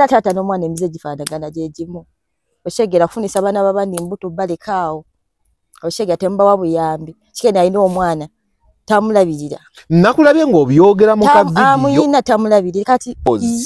Era taata n'omwana emize gifaanagana gye gimu. Oshegera kufunisa abaana b'abandi mbuto balekaawo. Oshegera temubawa buyambi. Kikene alina omwana tamulabirira. Nakulabye ng'obyogera mu kavidiyo. Amuyina tamulabirira. Kati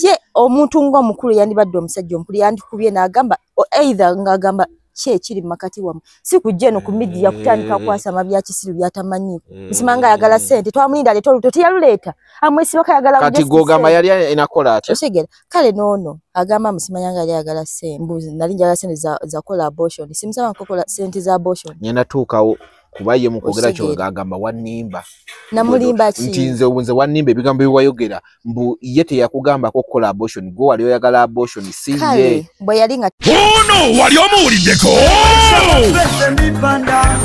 ye omuntu ng'omukulu yandibadde omusajja omukulu yandikubye n'agamba either ng'agamba ki ekiri makati wamu. Si kujja eno ku media kutandika kwasama bya kisiru byatamanyiiko. Musimanga ayagala ssente twamulinda aleete olubuto teyaluleeta. Amwesibako ayagala kati gogamba yali enakola atya? Oshegera kale n'ono agamba musimanya yali ayagala ssente mbuzi nali njagala ssente za kola abortion. Simusaba nkokola ssente za abortion. Ngenda tuukawo kuba ye mu kwogera kyo agamba wannimba. Namulimba ki? Nti nze wannimba ebigambo bye wayogera mbu ye teyakugambako okukola abortion gwe wali oyagala abortion si ye. Bwe yali nga ono wali omuwuliddeko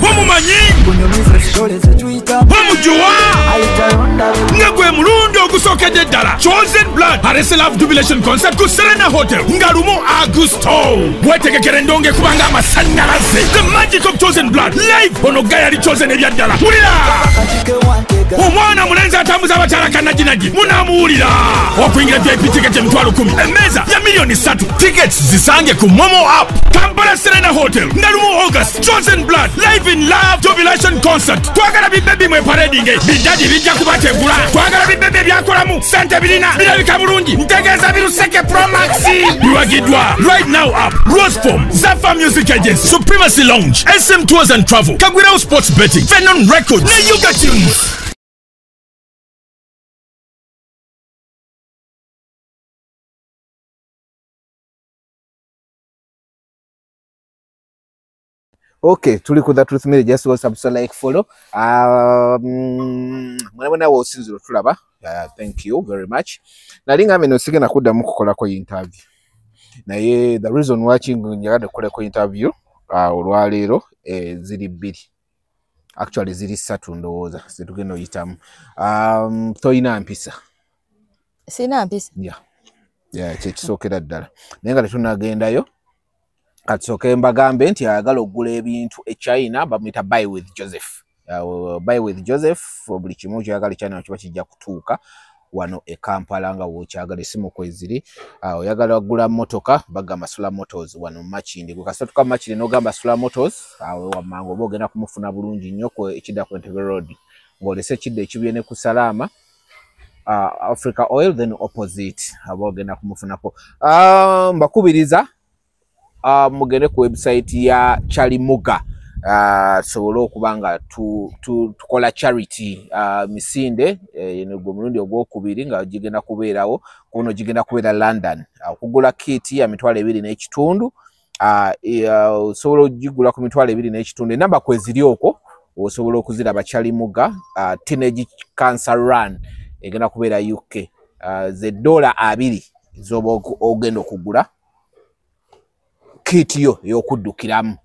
omumanyi omujuwa nga gwe mulundi ogusookedde ddala Chosen Blood alese Love Jubilation Concert ku Serena Hotel nga lumu Augusto. Wetegekera endongo ekubanga amasannyalaze. The Magic of Chosen Blood live ono ga yali chosen ebya ddala. Wulira omwana mulenzi atambuza abakyala kannajinagi munaamuwulira. Okuyingira VIP ticket 10,000, emmeeza ya 3,000,000. Tickets zisange ku Momo app. Kampala Serena Hotel nga lumu August. Chosen Blood live in Love Jubilation Concert. Twagala bibebi mwe paradinge bidadi bijja kubategula. Twagala bibebi ebyakolamu sente birina birabika bulungi ntegeeza biruseke Pro Max. Biwagiddwa Right Now app, Rose Form, Zafa Music Agency, Supremacy Lounge, SM Tours and Travel, Kagwirao Sports Betting, Venon Records ne Yuga Tunes. Okay, tuli ku The Truth Media, just go subscribe, like, follow. Mwana wo osinzira tulaba. Thank you very much. Nali ngambe no sigena kuddamu kukolako interview. Naye the reason watching njagadde kukolako interview olwaleero ziri bbiri. Actually ziri ssatu ndowooza zetugenda oyitamu. Toyina mpisa. Sina mpisa. Yeah. Yeah, kyekisookera ddala. Naye nga tetunnagendayo katusooke mbagambe nti ayagala okugula ebintu e China bamuyita Buy with Joseph. Buy with Joseph buli kimu ky'oyagala e China kiba kijja kutuuka wano e Kampala nga w'okyagala essimu kweziri. Oyagala kugula mmotoka bagamba Sula Motors wano Makindye. Gwe kasita otuuka Makindye n'ogamba Sula Motors awo wammanga oba ogenda kumufuna bulungi nnyo ekidda ku Entebbe Road ng'olese ekidda ekibye ne ku Salaama Africa Oil then opposite aba ogenda kumufunako. Mbakubiriza mugende ku website ya Charlie Muga tusobole okuba nga tukola charity misinde eno gwe mulundi ogwokubiri nga gigenda kubeerawo kuno gigenda kubeera London. Okugula kit ya 25,000 osobola ogigula ku 25,000. Enamba kweziri okwo osobola okuziraba Charlie Muga Teenage Cancer Run egenda kubeera UK. Ze $20 zoba ogenda okugula kit yo ey'okuddukiramu.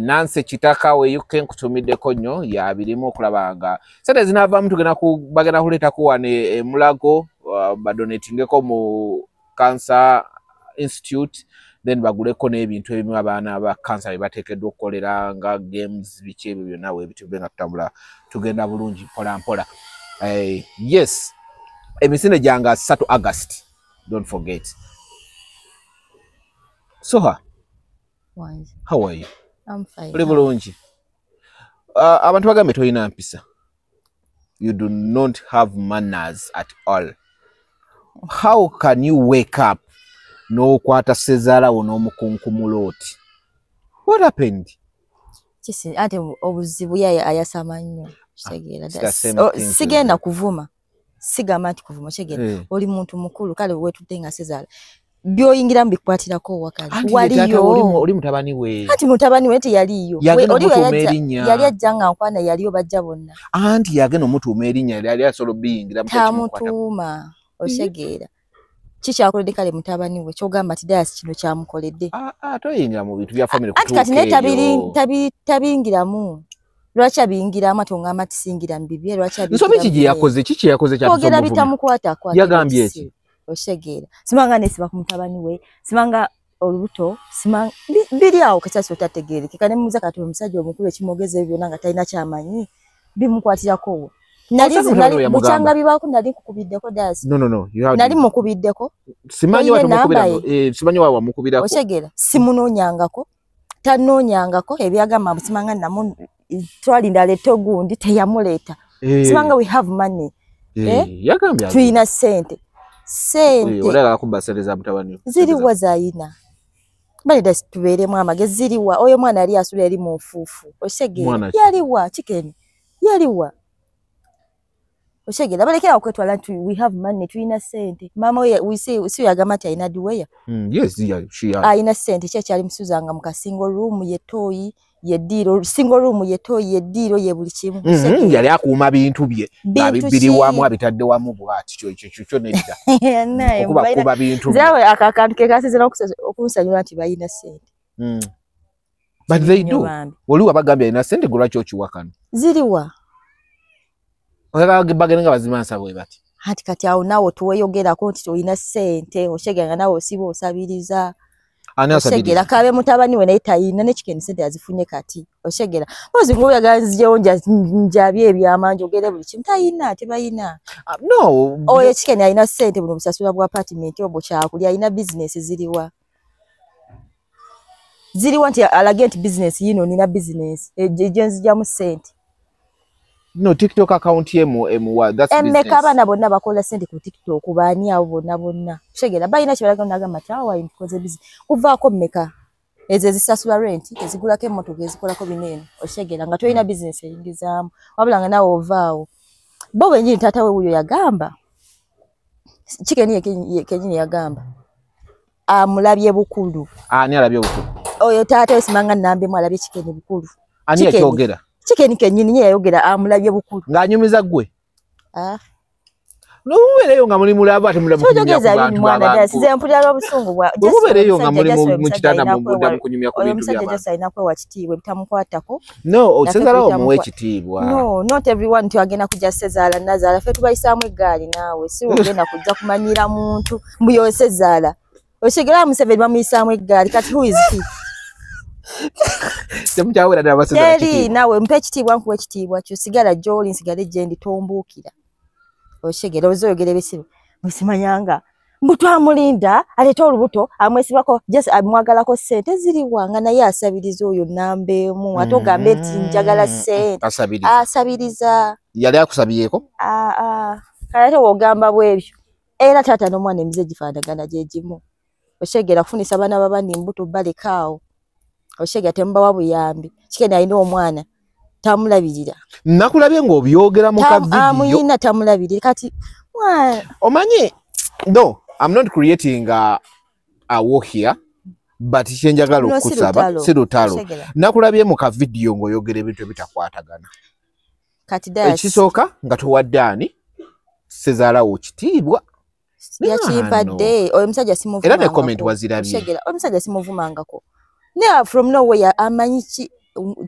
Nancy Kitaka we UK nkutumiddeko nnyo yabirimu okulaba nga sente zinaavaamu tugenda bagenda kuleetako wano emulago badonatingeko mu Cancer Institute then baguleko n'ebintu ebimu abaana ba cancer bye bateekeddwa okukolera nga games biki ebyo byonna weebitube nga tutambula tugenda bulungi mpola mpola. Yes, emisinde gyange 3 August, don't forget. Soha, how are you? I'm fine. Oli bulungi. Abantu bagambe tolina mpisa. You do not have manners at all. How can you wake up n'okwata ssezaala wo n'omukunkumula oti? What happened? Kisi ate obuzibu yaye ayasama nnyo. Kitegeera. Sigenda kuvuma. Sigamba nti kuvuma kitegeera. Oli muntu mukulu kale weetudde nga ssezaala. Byoyingira mbikwatirako wakali. Waliyo. Oli mutabani we. Anti mutabani we teyaliyo. Oli yali ajja nga nkwana yaliyo bajja bonna. Anti yagenda omutuuma erinnya yali asobola obiyingira tamutuuma. Otegeera. Kikyakoledde kale mutabani we kyogamba nti ddala si kino kyamukoledde. Toyingira mu bintu bya family kutuuka. Anti kati naye tabiyingiramu. Lwaki abiyingiramu ate ongamba nti siyingira mu bibye lwaki abiyingiramu? Nsobi ki gye yakoze? Kiki yakoze kyatuusa omuvumi? Kwogera bitamukwatakwata. Yagambye ki? Otegeera. Simanga nesiba ku mutabani we, simanga olubuto, simanga biri awo kasasi otategeerekeka ne muza kati omusajja omukulu ekimwogeza ebyo byonna nga talina kyamanyi bimukwatirako. Nali bukyanga bibaako nali nkukubiddeko dasi. No, you have nali mukubiddeko. Simanyi wa tumukubira, simanyi wa wamukubirako. Otegeera, simunoonyangako, tanoonyangako, ebyagamba simanga namu twalinda aleete gundi teyamuleeta. Simanga we have money. Yagambye tulina ssente. Ssente. Olaba kubba ssente za mutabani. Ziriwa zayina. Balida tubeeremu amagezi ziriwa. Oyo mwana yali asula eri mu nfuufu. Otegeera. Yaliwa Chicken. Yaliwa. Otegeera balekera okwetwala nti we have money, tulina ssente. Maama we si yagamba nti alina diweya. Yes, yeah, she has. Alina ssente ki ekyali musuzanga mu kasingo room ye toyi ye ddiiro, single room ye toyi ye ddiiro ye buli kimu. Yali akuuma bintu bye abibiri wamu abitadde wamu bw'ati kyo nedda. Okuba bintu. Nze awo akantu ke kasize okunsanyula nti balina ssente. But they do. Waliwo abagambye alina ssente gwe lwaki okiwakana? Ziriwa. Oyagala bagende nga bazimansa bwe bati. Ati kati awo naawe tuweyogerako nti olina ssente, otegeera nga naawe osiba osabiriza. Otegeera kabe mutabani we naye tayina ne Chicken ssente azifunye kati. Otegeera mpozi ng'oyagala nzijewo njabye ebyama njogere buli kimu tayina, tebayina. No. Oyo Chicken alina ssente buno busasula bwa apartment obwo kyakulya, alina bizinesi ziriwa. Ziriwa nti alage nti bizinesi yino nina bizinesi ejje nzijamu ssente. No, TikTok account ye emuwa, that's business. Emmeka abaana bonna bakola ssente ku TikTok baani abo bonna bonna. Otegeera balina kye balaga nagamba nti awo nkoze business. Kuvaako mmeka ezo ezisasula rent, ezigulako emmotoka, ezikolako bino eno. Otegeera nga tolina business eyingizaamu wabula nga naawe ovaawo. Bo bennyini taata we wuuyo yagamba, Chicken kennyini yagamba amulabye bukulu. Ani alabye bukulu? Oyo taata we simanga nnambemu alabye Chicken bukulu. Ani yakyogera? Chicken kennyini ye yayogera amulabye bukulu. Ng'anyumiza ggwe? N'omubeereyo nga muli mulaba ate mulamu kunyumya ku bantu abantu. Nze mpulira obusungu bwa. Omubeereyo nga muli mu kitanda mudda mukunyumya ku Oyo bintu omusajja by'abantu. just alina kwewa kitiibwa ebitamukwatako. No, Ssezaala omuwa ekitiibwa. No, not everyone nti agenda kujja Ssezaala nazaala. Ffe tubayisaamu eggaali naawe. Si ogenda kujja kumanyira muntu mbu yo Ssezaala. Otegeera Museveni bamuyisaamu eggaali kati who is he? Temukyawera ddala Ssezaala Teri kitiibwa. naawe mpa ekitiibwa nkuwa ekitiibwa kyo sigala gy'oli nsigale gye ndi tombuukira. Otegeera oze oyogera ebisibu. Musimanyanga mbu twamulinda aleete olubuto amwesibako just amwagalako ssente ziriwa nga naye asabiriza oyo namba emu ate ogambe nti njagala ssente. Asabiriza. Asabiriza. Yali akusabyeko? Kale ate w'ogamba bw'ebyo era taata n'omwana emize gifaanagana gye gimu. Otegeera kufunisa abaana b'abandi mbuto baleka awo. Otegeera temubawa buyambi. Chicken alina omwana tamulabirira. Nakulabye ng'obyogera mu ka video. Amuyina tamulabirira kati omanyi no, I'm not creating a war here, but kye njagala okusaba si lutalo. Nakulabye mu ka video ng'oyogera ebintu ebitakwatagana. Kati das. Ekisooka nga towadde ani Ssezaala wo kitiibwa. Yakimpadde oyo omusajja simuvumangako. Era ne comment wazirabye. Otegeera oyo omusajja simuvumangako. Naye from nowhere amanyi ki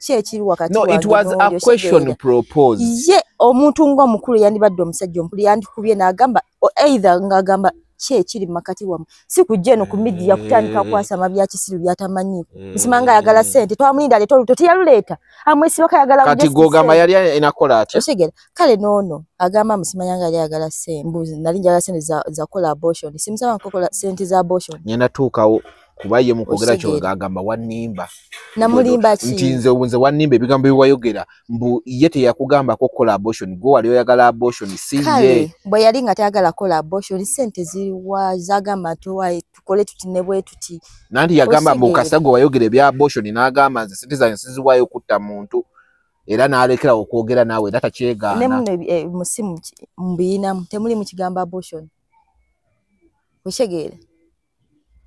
ekiri wakati No, it was a question proposed. Ye omuntu ng'omukulu yandibadde omusajja omukulu yandikubye n'agamba either ng'agamba ki ekiri mu makati wammwe. Si kujja eno ku media kutandika kwasama bya kisiru by'atamanyiiko. Nsimanga ayagala ssente twamulinda aleete olubuto teyaluleeta. Amwesibako ayagala Kati gw'ogamba yali enakola atya? Otegeera kale n'ono agamba musimanyanga yali ayagala ssente mbu nali njagala ssente za kukola abortion. Simusaba nkukola ssente za abortion. Ngenda tuukawo kuba ye mu kwogera kyo ng'agamba wannimba. Namulimba ki? Nti nze wannimba ebigambo bye wayogera mbu ye teyakugambako okukola abortion gwe wali oyagala abortion si ye. Kale bwe yali nga tayagala kukola abortion ssente ziriwa zagamba nti owaye tukole tuti ne bwe tuti. Nanti yagamba mbu kasita gwe wayogera ebya abortion n'agamba nze ssente zange siziwaayo kutta muntu era n'alekera okwogera naawe era takyegaana. Ne muno mu ssimu mbiyinamu temuli mu kigambo abortion. Otegeera.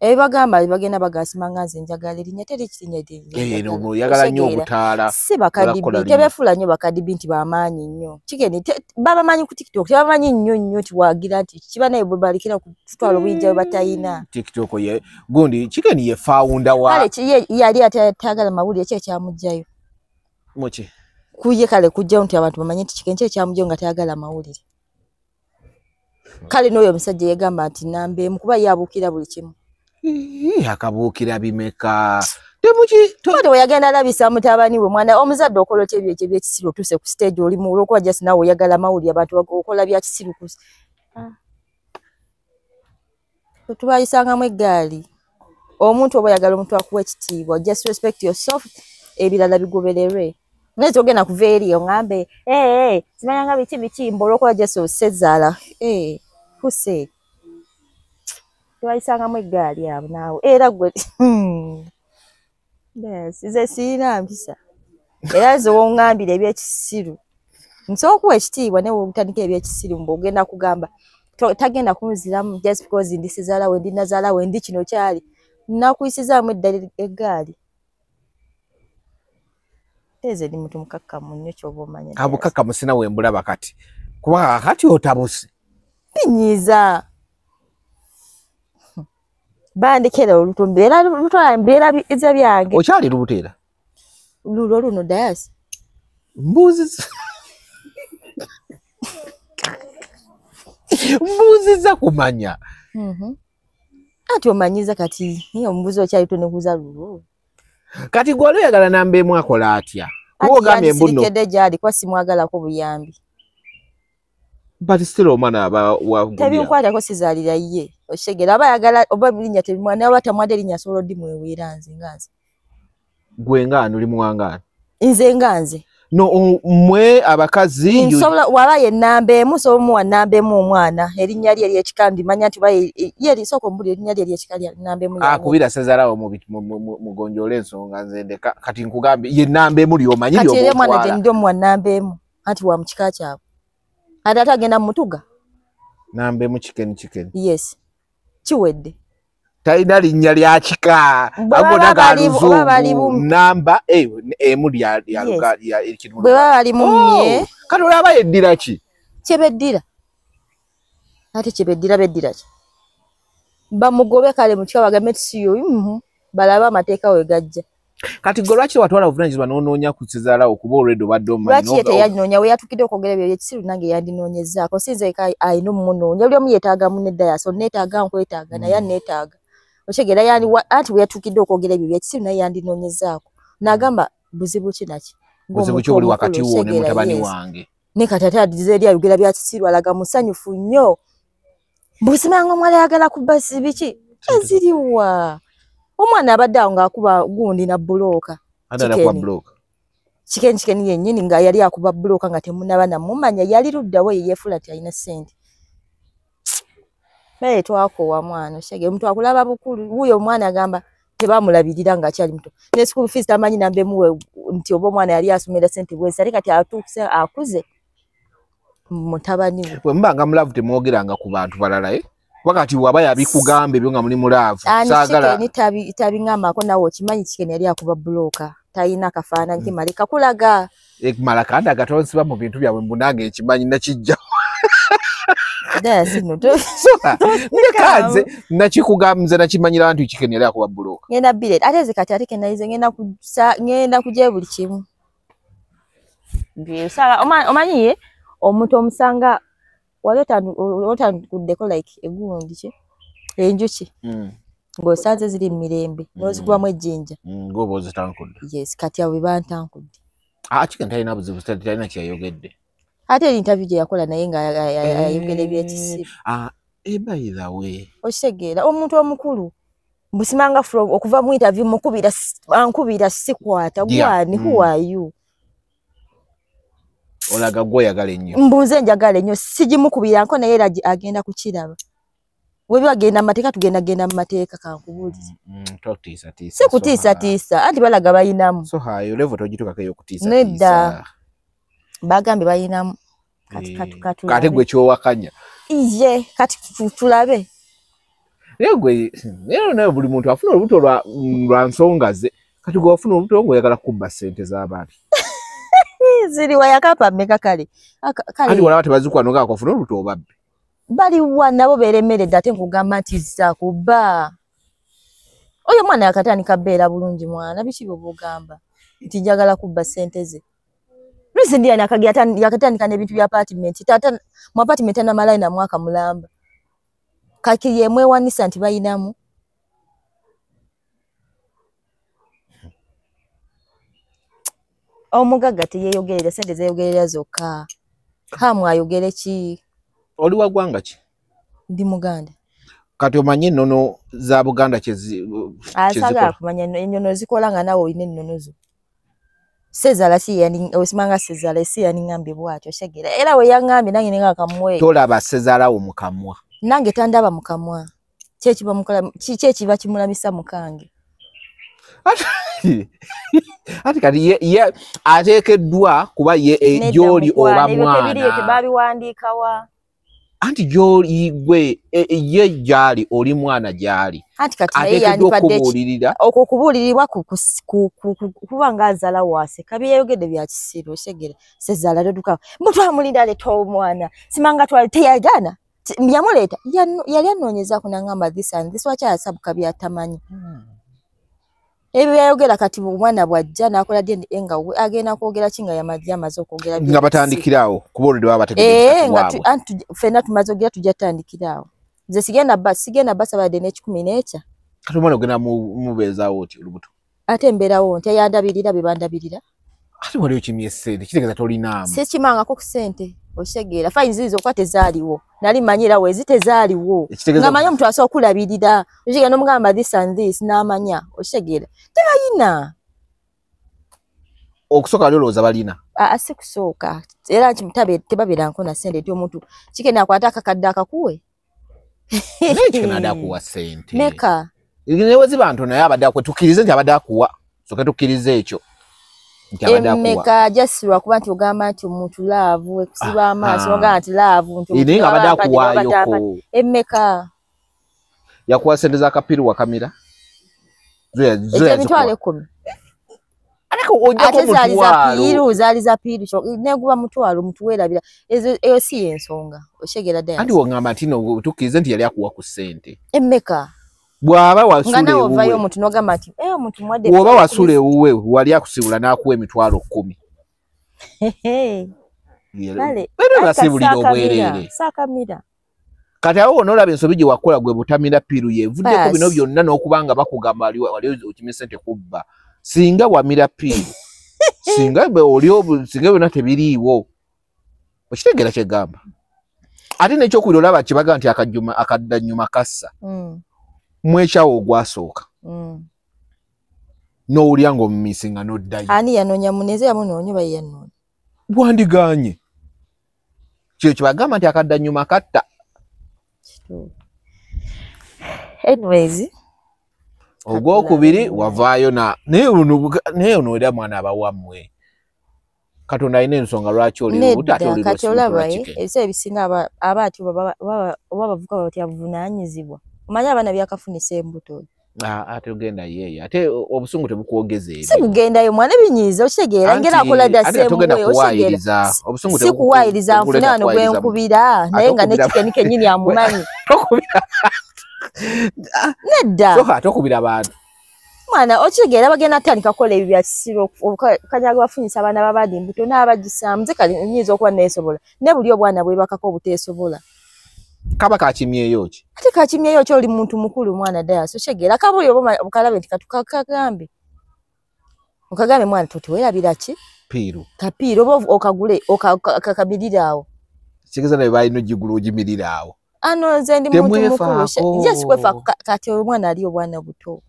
Ebibagamba bagenda bagasimanga nze njagala erinnya teri kirinnya Oyagala nnyo obutaala. Si bakadibi tebeefuula nnyo bakadibi nti bamaanyi nnyo. Chicken babamanyi ku TikTok tebamanyi nnyo nnyo nti waagira nti kiba naye bwe balekera kutwala obuyinja bwe batayina. TikTok ye gundi Chicken ye founder wa. Kale yali atayagala mawulire ki ekyamuggyayo. Muki? Kuye kale kujjayo nti abantu bamanye nti Chicken ki ekyamuggyayo nga tayagala mawulire. Kale n'oyo omusajja yegamba nti namba emu kuba ye abuukira buli kimu. Akabuukira bimeka. Temuki weyagenda alabisa mutabani we mwana omuzadde okola otya ebyo ebyekisiru otuuse ku stage oli mu olwokuba just naawe oyagala mawulire abantu okola bya kisiru ku tubayisangamu eggaali. Omuntu oba oyagala omuntu akuwa ekitiibwa, just respect yourself, ebirala bigobererwe. Naye togenda kuva eri oŋŋambe simanyanga biki biki mbu olwokuba just osezaala who said? Tubayisangamu eggaali abo naawe era gwe yes, nze sirina mpisa era nze woŋŋambira ebyekisiru nsobola okuwa ekitiibwa naye wotandika ebyekisiru mbu ogenda kugamba tagenda kunziramu just because ndi sezaala we ndi nazaala we ndi kino kyali nakuyisizaamu eddala eggaali. Nze ndi muntu mukakkamu nnyo ky'oba omanya. Abukakkamu sina we mbulaba kati kuba kati otabuse. Binyiiza. Bandikera olubuto mbeera lutwala mbeera biza byange. Okyali lubuto era? Lulwo luno Dayasi. Mbuuziza kumanya. Ati omanyiza kati niye omubuuzi okyali tonekuza lulwo. Kati gwe wali oyagala namba emu akola atya? Kuba ogambye mbu nno. Ati gyali kuba simwagalako buyambi. But still omwana aba wa Tebinkwatako sizaalira ye. Oshegera aba ayagala oba linnya tebimwana oba tamwadde erinnya asobola oddimweweera nze nga nze. Gwe nga ani oli muwangaani? Nze nga nze. No, mmwe abakazi nsobola waba ye namba emu nsobola omuwa namba emu omwana erinnya lye ery'ekika ndimanya nti ye lisooka ombulira erinnya lye ery'ekika lya namba emu. Akubira sezaalawo mugonjoole ensonga nze ndeka kati nkugambye ye namba emu ly'omanyi ly'oba. Kati era omwana gye ndi omuwa namba emu anti wa mu kika kyabwe. Ate ate agenda mutuga. Namba emu chicken chicken. Yes. Kiwedde. Talina linnya lya kika. Agona ga luzungu. Namba emu lya ekintu. Bwe baba bali mu mmye. Kati olaba yeddira ki? Kyebeddira. Ate kyebeddira beddira ki? Bamugobe kale mu kika bagambe nti si yo balabe amateeka we gajja. Kati gwe lwaki watwala obuvunaanyizibwa n'onoonya ku kizaala okuba already obadde omumanyi? Lwaki ye teyanoonya we yatuukidde okwogera ebyo ekisiru nange yandinoonyezzaako sinze alina omumunoonya buli omu yeetaaga munne Dayasi onneetaaga nkwetaaga naye anneetaaga. Otegeera yani anti we yatuukidde okwogera ebyo ebyekisiru naye yandinoonyezzaako n'agamba buzibu ki naki? Buzibu ki obuli wakati wo ne mutabani wange? Ne kati ate addiza eri ayogera bya kisiru alaga musanyufu nnyo. Mbusimanga omwala ayagala kubba biki? Eziriwa. Omwana abadde awo ng'akuba gundi na bbulooka. Chicken chicken yennyini nga yali akuba bbulooka nga temunnaba namumanya yali ludda we yeefuula nti alina ssente. Naye twakoowa mwana oshege omuntu akulaba bukulu wuuyo omwana agamba tebamulabirira ng'akyali muto. Ne school fees tamanyi namba emuwe nti oba omwana yali asomera ssente bwezi ate kati atuuse akuze mutabani we. Bwe muba nga mulavu temwogeranga ku bantu balala Wakati waba yabikugamba ebyo nga muli mulaavu. Saagala tabingambako naawe okimanyi Chicken yali akuba bbulooka talina kafaananyi kimaleka kulaga. Mala kandi agatonsiba mu bintu byabwe mbu nange nkimanyi nakijja. Ndeka nze nakikugamba nze nakimanyira nti Chicken yali akuba bbulooka. Ngenda bireeta ate nze kati ate kenayize ngenda kuggyayo buli kimu. Omanyi ye omuntu omusanga wali otankuddeko like egundi ki enjuki ng'osanze ziri mu mirembe n'ozikubamu ejjinja ng'oba ozitankudde. Yes, kati abo be bantankudde. Chicken talina buzibu talina kyeyayogedde. Ate eri interview gye yakola naye nga ayogera ebyekisiru. By the way. Okitegeera omuntu omukulu mbusimanga from okuva mu interview mukubira ankubira sikwata gwani who are you? Olaga gwe oyagala ennyo. Mbuuze njagala ennyo sigimukubira nko naye era agenda kukiraba. Webi agenda mu mateeka tugenda genda mu mateeka kankubuulize. Totiisatiisa. Si kutiisatiisa anti balaga bayinamu. So hayo level togitukako ey'okutiisatiisa. Nedda. Bagambye bayinamu. Kati kati kati gwe ky'owakanya. Iye kati tulabe. Naye gwe naye buli muntu afuna olubuto lwa nsonga ze kati gwe wafuna olubuto ng'oyagala kubba ssente z'abantu. Ziriwa yakapa mmeka kale. Kati walaba tebazikuwa n'ogamba kwafuna olubuto obabbe. Baliwa nabo beeremeredde ate nkugamba nti za kubba. Oyo omwana yakatandika bbeera bulungi mwana biki by'oba ogamba nti njagala kubba ssente ze. Recently yakatandika n'ebintu bya apartment. Tata mu apartment anamalayo na mwaka mulamba. Kaki ye mwewanisa nti bayinamu. Omugagga teyeeyogerera, sente zeeyogerera zokka. Hamu ayogere ki? Oli wa ggwanga ki? Ndi Muganda. Kati omanyi ennono za Buganda kyezikola? Kumanya ennono zikola nga naawe olina ennono zo. Sezala si yani osimanga sezala si yani ngambye bw'atyo otegeera. Era we yangambye nange ne nga kamuwe. Tolaba sezala wo mu kamwa. Nange tandaba mu kamwa. Ki ekiba kimulamisa mukange. Ati kati ye ateekeddwa kuba ye gy'oli oba mwana. Babiwandiika wa? Anti gy'oli gwe ye gy'ali oli mwana gy'ali. Anti kati naye yandibadde okubuulirira. Okwo okubuulirirwa kuba ng'azaala waaseka byeyayogedde bya kisiru otegeera. Ssezaala totuuka mbu twamulinda aleeta omwana simanga twali teyagaana yamuleeta yali annoonyezaako n'angamba this and this lwaki ayasabuka by'atamanyi. Ebyo byayogera kati omwana bw'ajja n'akola DNA nga agenda kwogera ki nga yamaze okwogera nga batandikira awo kuba olwo baba bategedde waabwe. Anti ffenna tumaze okwogera tujja tutandikira awo. Nze sigenda basaba DNA 10 n'ekya. Kati omwana ogenda mubeezaawo oti olubuto? Ate mbeerawo ntya yandabirira be bandabirira. Ate wali okimye ssente kitegeeza tolinaamu. Sikimangako ku ssente otegeera. Fayini zokka tezaaliwo. Nali mmanyi era wezi tezaaliwo. Nga manyi omuntu asobola okulabirira. Otegeera n'omugamba this and this n'amanya otegeera. Tebalina. Okusooka wali olowooza balina? Si kusooka. Era tebabeeranko na ssente nti omuntu kikene akwate akakadde akakuwe. Naye kikene adde akuwa ssente. Meka. Ne bwe ziba ntono naye abadde akuwa tukkirize nti abadde akuwa. Sooka tukkirize ekyo. Emmeka just lwakuba nti ogamba nti omuntu laavu ekusiba amaaso ogamba nti laavu nti naye nga abadde akuwaayoko. Emmeka. Yakuwa ssente za kapiru wakamira? Emitwalo 10. Ate zaali za piiru, zaali za piiru neguba mutwalo omuntu weerabira eyo si y'ensonga otegeera ddala. Anti w'oŋŋamba nti no tukkirize nti yali akuwa ku ssente. Emmeka. Bw'aba wasula ewuwe. Nga naawe ovaayo omuntu n'ogamba nti omuntu muwadde. Bw'oba wasula ewuwe wali akusibula n'akuwa emitwalo 10. Kale basibulira obwereere. Saakamira. Kati awo n'olaba ensobi gye wakola gwe butamira piiru yeevuddeko bino byonna n'okuba nga bakugamba wali okimye ssente kubba. Singa wamira piiru. Singa singa byonna tebiriiwo. Okitegeera kye ggamba. Ate n'ekyokubiri olaba kibaga nti akaddannyuma kassa. Mwekyawo ogwasooka. N'owulira ng'omumiisinga n'oddayo. Ani yanoonya munne? Nze yamunoonya oba ye yannoonya? Wandigaanye. Kyo kibagamba nti akaddannyuma katta. Anyways. Ogwokubiri wavaayo na naye ono era mwana aba wammwe. Katonda alina ensonga lwaki oli lubuto ate oli kati olaba ebiseera ebisinga aba atyo oba abavubuka batya buvunaanyizibwa. Omanyi abaana byakafunisa embuto. Ate ogenda yeeyo ate obusungu tebukwogeza ebyo. Si kugendayo mwana ebinyiiza okitegeera ngera akola dda ssemuwe otegeera. Si kuwaayiriza nfune wano gwe nkubira naye nga ne kikeni kennyini amumanyi. Nedda. Soka tokubira abantu. Mwana okitegeera bagenda kutandika kukola ebyo bya kisiru kanyaga bafunyisa abaana b'abandi embuto n'abagisaamu. Nze kale nnyinza okuba neesobola ne buli obwana bwebakako obuteesobola. Kaba kakimyeyo ki? Ate kakimyeyo ki oli muntu mukulu mwana ddala so kitegeera kabuli oba okalabe nti katukagambe. Okagambe mwana totewerabira ki? Piiru. Kapiiru oba okagule okakabirira awo. Kitegeeza naye balina ogigula ogimirira awo. Ano nze ndi muntu mukulu. Nze sikwefaako kati omwana ali obwana buto.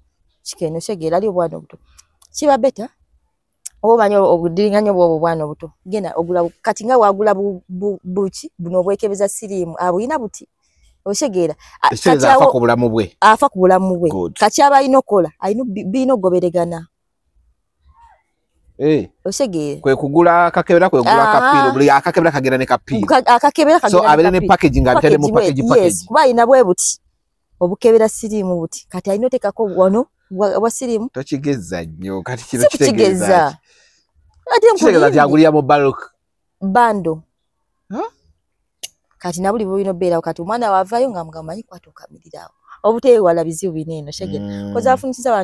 Kikene otegeera ali obwana obuto. Kiba better oba omanyi obudiringanya obwo obwana obuto. Genda ogula kati nga wagula buki buno obwekebeza siriimu abuyina buti. Otegeera. Kati afa ku bulamu bwe. Afa ku bulamu bwe. Kati aba alina okukola alina birina okugoberegana. Otegeera. Kwe kugula akakebera kwe kugula akapiiru buli akakebera kagenda ne kapiiru. Akakebera kagenda. So abeere ne packaging abitadde mu package. Yes, kuba alina bwe buti. Obukebera siriimu buti. Kati alina oteekako wano bwa siriimu. Tokigeza nnyo kati kino kitegeeza. Ate kitegeeza nti agulira mu bulk. Bando. Kati nabuli bulina obeerawo kati omwana wavaayo nga mugamba manyi kwata okamirira awo. Obuteewala bizibu bino eno otegeera. Kozi afunisiza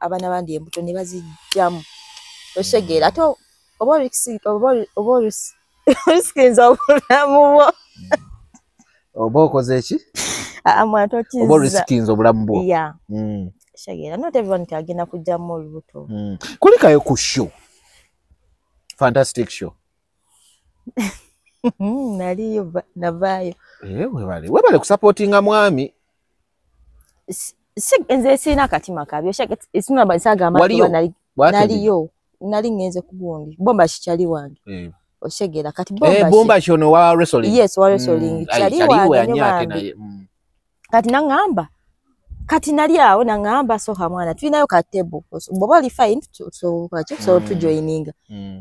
abaana bandi embuto ne baziggyamu. Otegeera ate oba orisikinza obulamu bwo. Oba okoze ki? Mwana tokiza. Oba orisikinza obulamu bwo. Yeah. Otegeera not everyone nti agenda kuggyamu olubuto. Kulikayo ku show. Fantastic show. Naliyo navaayo. Webale webale kusupportinga mwami. Nze sirina akatima kabi. Naliyo nali ngenze ku gundi Bombashi kyali wange. Oshegera kati Bombashi Bombashi ono wa wrestling. Yes, wa wrestling kyali wange. Kati nangamba kati nali awo nangamba soka mwana tulinayo ka table bwoba oli fine so so tujoininga.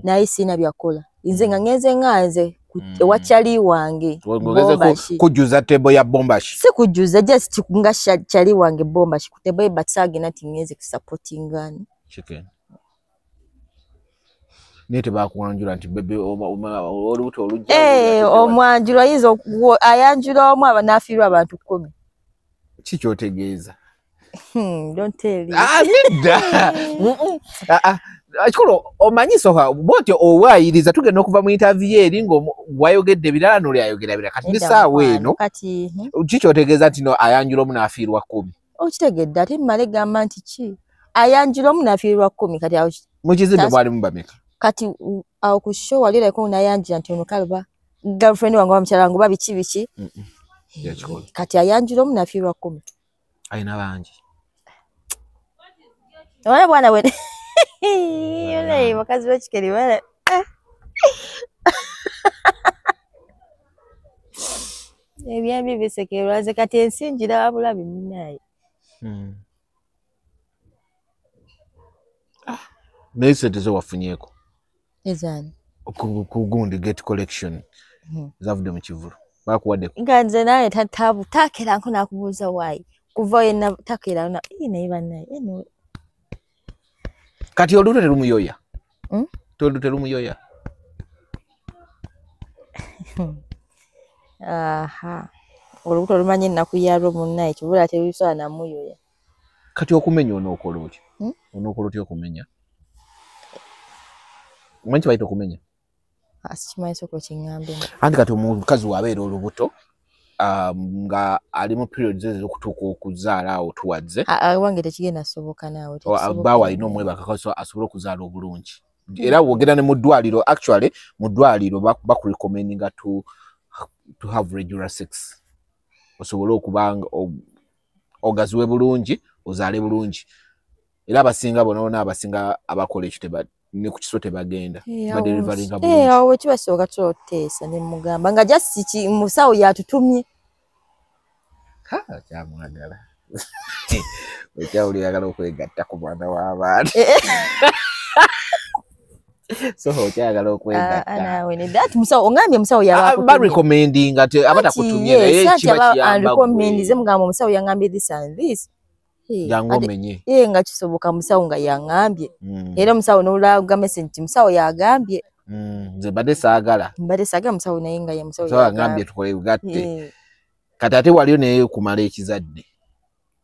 Naye sina byakola nze nga ngenze nganze ewa kyali wange Bombashi kujuza table ya Bombashi. Si kujuza, just nga kyali wange Bombashi ku table but sagina nti ngenze kusupportingana chicken. Nete bakuwanjula nti bebe olubuto olujja. Omwanjula ayinza ayanjula omu abanafiirwa abantu 10. Ki kyotegeeza? Don't tell you. Nedda. Ekikulu omanyi soka bw'otyo owaayiriza tugenda okuva mu interview eri ng'wayogedde ebirala n'oli ayogera ebirala kati n'essaawa eno kati ki kyotegeeza nti no ayanjula omu n'afiirwa 10? Okitegedde ate mmale gamba nti ki ayanjula omu n'afiirwa 10 kati awo mu kizimbe mwalimu bameka? Kati awo ku show wali erako n'ayanjula nti ono kale girlfriend wange oba mukyala wange oba biki biki. Kati ayanjula omu n'afiirwa 10. Alina bangi. Oyo bwana we. Yole bakazi bakikeri bala. Ebyambi bisekerwa nze kati ensi njiraba bulabi munnaye. Naye sente zo wafunyeeko? Ezaani? Ku gundi get collection zavudde mu kivulu bakuwadde. Nga nze naye takeera nko nakubuuza waayi kuva yenna takeera naye bannaye anyway. Kati olubuto terumuyoya? Olubuto terumuyoya? Aha, olubuto lumanyi ennaku yalwo munnaye kibula terusobola namuyoya. Kati okumenya onookola otya? Onookola otya okumenya? Omanyi kye bayita okumenya? Sikimanyi sooka okiŋŋambe. Anti kati omukazi bw'abeera olubuto nga ali mu periods ez'okutuuka okuzaala awo tuwadze. Wange tekigenda soboka naawe. Bbaawe alina omwebakako asobole okuzaala obulungi. Era wogenda ne mu ddwaliro, actually mu ddwaliro bakurecommendinga to have regular sex. Osobole okuba ogaziwe bulungi, ozaale bulungi. Era abasinga bonna abasinga abakola ekyo ne ku kiso tebagenda. Badeliveringa bulungi. Awo kibasooka tuteesa ne mugamba nga just musawo yatutumye. Kyamwagala. Okyawulira ayagala okwegatta ku mwana w'abaana. So okyayagala okwegatta. Naawe nedda ati musawo ongambye musawo yabakutumye. Barecommendinga aba takutumye naye kiba kiyamba. Recommend mugamba omusawo yangambye this and this. Jangu omenye. Nga kisoboka musawo nga yangambye. Era omusawo n'olaga message nti musawo yagambye. Nze mbadde saagala. Mbadde saagala musawo naye nga ye musawo yagambye tukole bugatte. Kati ate waliyo naye okumala ekizadde.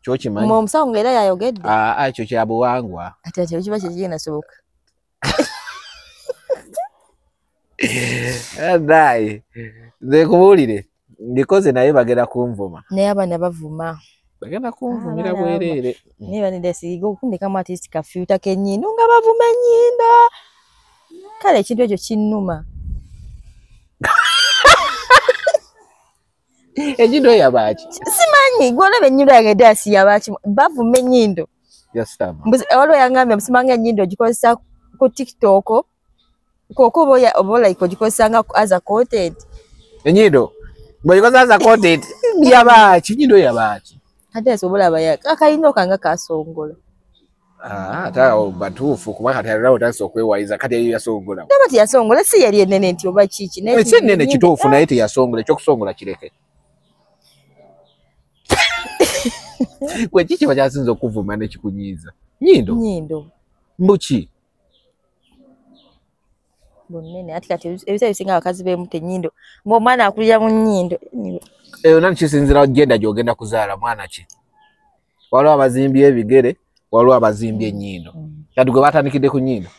Kyokimanyi? Omusawo nga era yayogedde. Ekyo kya buwangwa. Ate ate kiba kyekigenda soboka. Naye nze nkubuulire mbikoze naye bagenda kunvuma. Naye abaana bavuma. Bagenda kunvumira bwereere. Naye banedda siga okundekamu artist ka filter k'ennyindo nga bavuma ennyindo. Kale ekintu ekyo kinnuma. Ennyindo yabaaki? Simanyi, gwe olaba ennyindo yange ddala si yabaaki, bavuma ennyindo. Waliwo yangambye musimanga ennyindo ogikozesa ku TikTok koko oba like ogikozesa nga as a content. Ennyindo bw'ogikozesa as a content yabaaki? Ennyindo yabaaki? Ate asobola abaya akayinza okanga kasongola. Ate awo batuufu kuba kati alina otandise okwewayiza kati eyo yasongola. Naba teyasongola si yali ennene nti oba kiki naye si ennene kituufu naye teyasongola ekyokusongola kireke. Gwe kiki bakyasinze okuvuma nekikunyiiza? Nnyindo? Nnyindo. Mbu ki? Bunene ate kati ebiseera ebisinga abakazi beemuta ennyindo ng'omwana akulira mu nnyindo. Eyo nani kisinziira genda gy'ogenda kuzaala mwana ki? Waliwo abazimbye ebigere, waliwo abazimbye ennyindo. Kati gwe batandikidde ku nnyindo.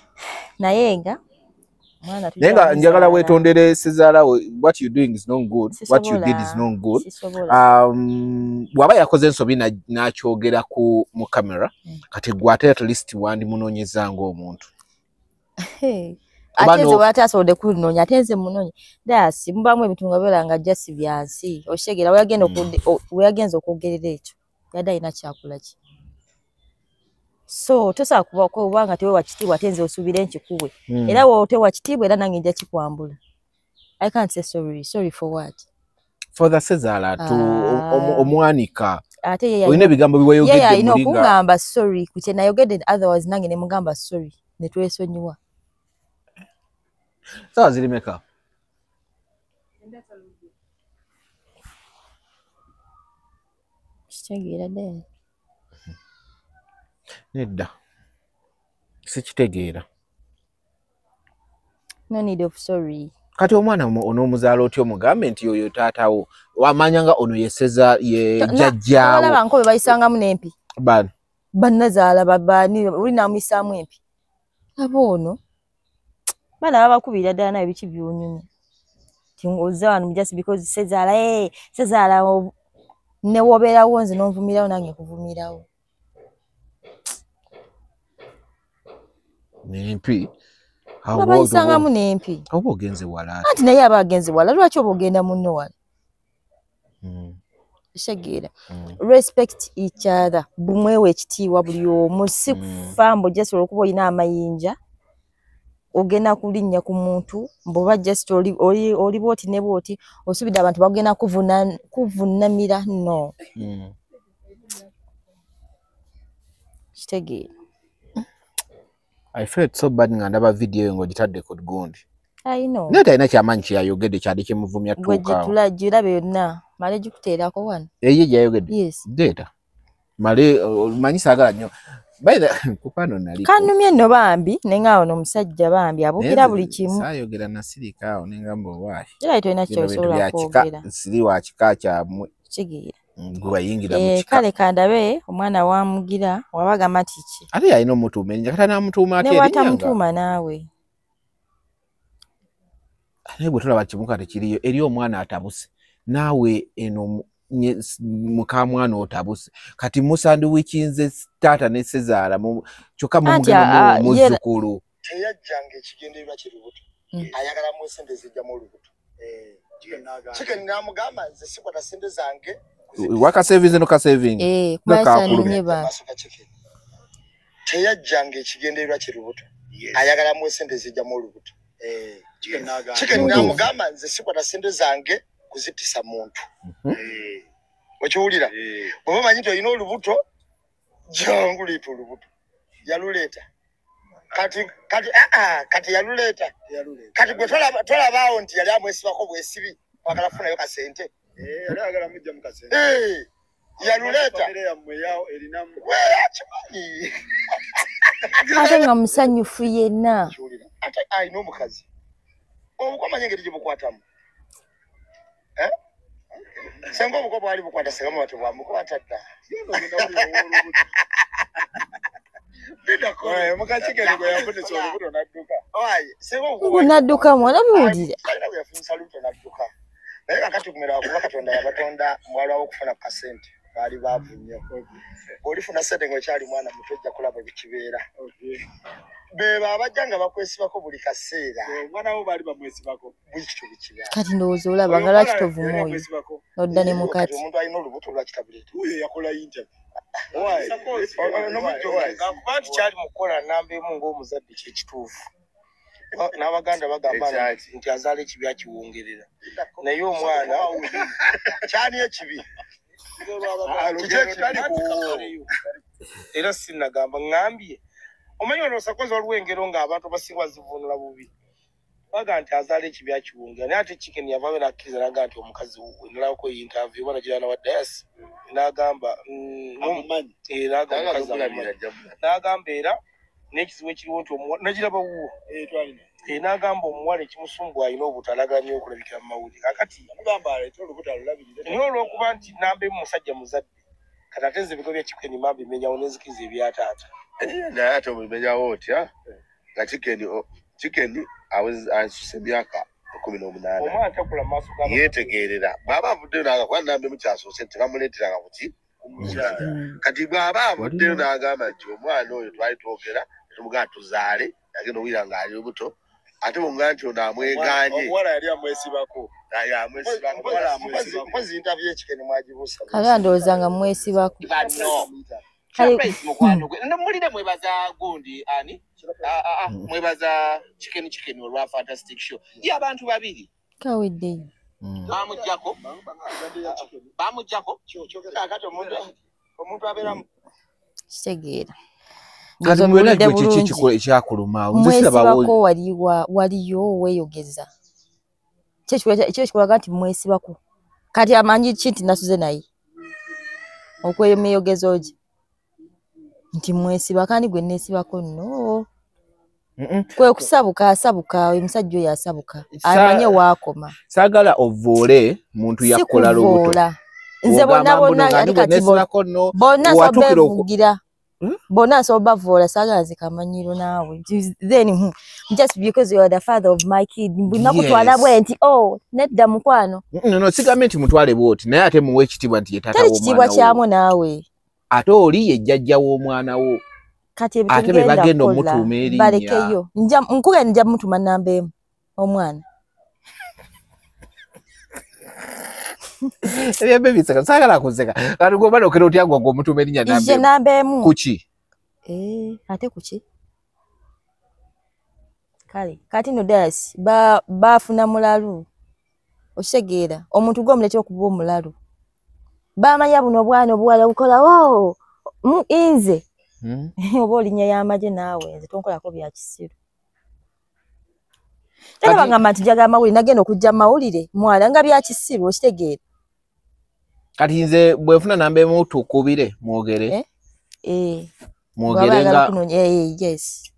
Naye nga mwana naye nga njagala weetondere Ssezaala, what you doing is not good, what you did is not good. Bw'aba yakoze ensobi n'akyogera ku mu kamera, kati gwe ate at least wandimunoonyeza ng'omuntu. Ate nze watasobodde kunoonya, ate nze munoonya. Dasi mubaamu ebintu nga bibeera nga just byansi. Okitegeera weyagenza okwogerera ekyo yadde alina kyakola ki. So tosobola kuba kubanga tewewa kitiibwa ate nze osuubire nkikuwe. Era wotewa kitiibwa era nange nja kikwambula. I can't say sorry. Sorry for what? For the Sezala to omwanika. Ate ye olina ebigambo biweyogedde alina okungamba sorry ku kye nayogedde, otherwise nange ne mugamba sorry ne twesonyiwa. Sawa ziri meka? Kitegeera ddala. Nedda. Sikitegeera. No need of sorry. Kati omwana onoomuzaala otya omugambe nti oyo taatawo wamanya nga ono yeseza ye jjajjaawo. Olaba nkobe bayisangamu n'empi. Bano. Bannazaala babaani oli n'amuyisaamu empi. Aba ono baana babakubira ddala naye biki by'onyumya. Nti ozza wano just because sezaala sezaala ne wobeerawo nze n'onvumirawo nange nkuvumirawo. N'empi. Babayisangamu n'empi. Oba ogenze wala. Anti naye aba agenze wala, lwaki oba ogenda munno wala? Kitegeera. Respect each other. Bumwewe ekitiibwa buli omu. Si kufa mbu just olw'okuba olina amayinja ogenda kulinnya ku muntu mbu just oli bw'oti ne bw'oti osuubidde abantu bagenda kuvunnamira. No. Kitegeera. I felt so bad nga ndaba video ng'ogitadde ku gundi. I know. Naye talina kyamaanyi kye yayogedde kyali kimuvumya tuukaawo. Gwe girabe yonna male gikuteerako wano. Eye gyayogedde? Yes. Deeta. Male omanyi saagala nnyo. By the kupano nali. Kannumye nno bambi naye nga ono omusajja bambi abuukira buli kimu. Saayogera nasirika awo ne ngamba owaayi. Era tolina ky'osobola kwogera. Siri wa kika kyammwe. Kitegeera. Gwe bayingira mu kika. Kale kandabe omwana wamugira wabagamba nti ki. Ate yalina omutuuma erinnya kata n'amutuuma ate Ne erinnya nga. watamutuuma naawe. Naye bwe tulaba kimuka tekiriyo eri omwana atabuse naawe eno mukamwana otabuse kati musandiwikinze taata ne sezaala kyokka mumugenda muzzukulu. Teyajjanga ekigendererwa kye lubuto. Ayagala mu ssente zijjamu olubuto. Chicken n'amugamba nze sikwata ssente zange. Waka savings no ka saving. Teyajjanga ekigendererwa kye lubuto. Ayagala mu ssente zijjamu olubuto. Chicken n'amugamba nze sikwata ssente zange kuzitisa muntu. Okiwulira? Bw'oba omanyi nti olina olubuto, jangu leeta olubuto. Yaluleeta. Kati yaluleeta. Kati gwe tolabaawo nti yali amwesibako bwesibi kwagala kufunayo kasente. Yaluleeta. Akimanyi. Ate nga musanyufu yenna. Ate alina omukazi. Obuko omanyi engeri gye bukwatamu. Senga obuko bwali bukwata senga mubati bwamukwata dda. Nadduka mwana biwulira. Naye kakati kumera kuba Katonda yabatonda mwalwawo okufuna kasente baali baavu nnyo. Olifuna ssente ng'okyali mwana muto ojja kulaba bikibeera. Beba abajja nga bakwesibako buli kaseera. Omwana wo baali bamwesibako. Buli kityo bikibeera. Kati ndowooza olaba nga lwaki tovuma oyo n'odda ne mukati. Omuntu alina olubuto lwaki tabuleeta? Oyo yakola interview. Kuba nti kyali mu kukola nnamba emu ng'omuzadde kye kituufu. N'Abaganda bagamba nti azaala ekibi akiwongerera. Naye omwana kyali ekibi. Era sinnagamba ŋŋambye. Omanyi wano Sakozi waliwo engero ng'abantu abasinga bazivuunula bubi. Baga nti azaala ekibi akiwongera. Naye ate Chicken yavaayo n'akkiriza n'agamba nti omukazi wuwe. Nalabako interview oba nagira na wa Dayasi. N'agamba n'agamba era n'ekizibu ekiriwo nti nagiraba wuwo. N'agamba omuwala ekimusumbuwa alina obutalagala nnyo okulabikira mu mawulire. Kaakati naye olw'okuba nti nnamba emu musajja muzadde kati ate nze ebigo bya Chicken mambi bimenyawo n'enzikiriza ebya taata. Naye ate obimenyawo otya nga Chicken asusse emyaka 18. Omwana takula mu maaso ga yeetegeerera bw'aba avuddeyo n'agamba nnamba emu kyasoose nti bamuleeteranga ku ki Kati bw'aba avuddeyo n'agamba nti omwana oyo twali twogera ne tumugamba tuzaale agenda owulira ng'ali lubuto Ate bw'omugamba nti ono amwegaanye. Omuwala yali amwesibako. Amwesibako. Mpozi interview ekikene mwagibuusa. Kale ndowooza nga mwesibako. Bano. Mukwano gwe. Mulire mwebaza gundi ani? Mwebaza Chicken Chicken olwa fantastic show. Ye abantu babiri. Kaweddeyo. Bamuggyako. Bamuggyako. Kakati omuntu abeera kitegeera. Kati mwena gwe kiki ekyakuluma? Nze siraba waliyo weeyogeza. Kyo kikulaga nti mwesibako. Kati amanyi ki nti nasuze naye? Okweyogeza ogi. Nti mwesibako ani gwe neesibako nno. Kwe kusabuka asabuka oyo musajja oyo asabuka. Amanye waakoma. Saagala ovoole muntu yakola lubuto. Nze bonna bonna yali kati bonna nsobola beevugira. Bonna nsobola bavoola saagala zikamanyiro naawe. Then just because you are the father of my kid nakutwala bwe nti oh nedda mukwano. No, sigambe nti mutwale bw'oti naye ate muwe ekitiibwa nti ye taata w'omwana wo. Teri kitiibwa kyamu naawe. Ate oli ye jjajja w'omwana wo. Kati ebyo bagenda omutuuma erinnya. Balekeyo. Nkuge nja mutuma namba emu omwana. Ebyo biseka saagala kuseka. Kati gwe obala okera otya gwe omutuuma erinnya namba emu. Namba emu. Kuki? Ate kuki? Kale kati no das baafuna mulalu. Okitegeera omuntu gwe omuleetera okuba omulalu. Bamanya buno obwana obuwala bukola wo nze. Oba olinnya y'amagye naawe nze tonkolako bya kisiru. Era bagamba nti njagala mawulire nagenda okujja mawulire mwala nga bya kisiru okitegeera. Kati nze bwefuna namba emu tukubire mwogere. Mwogere nga yes.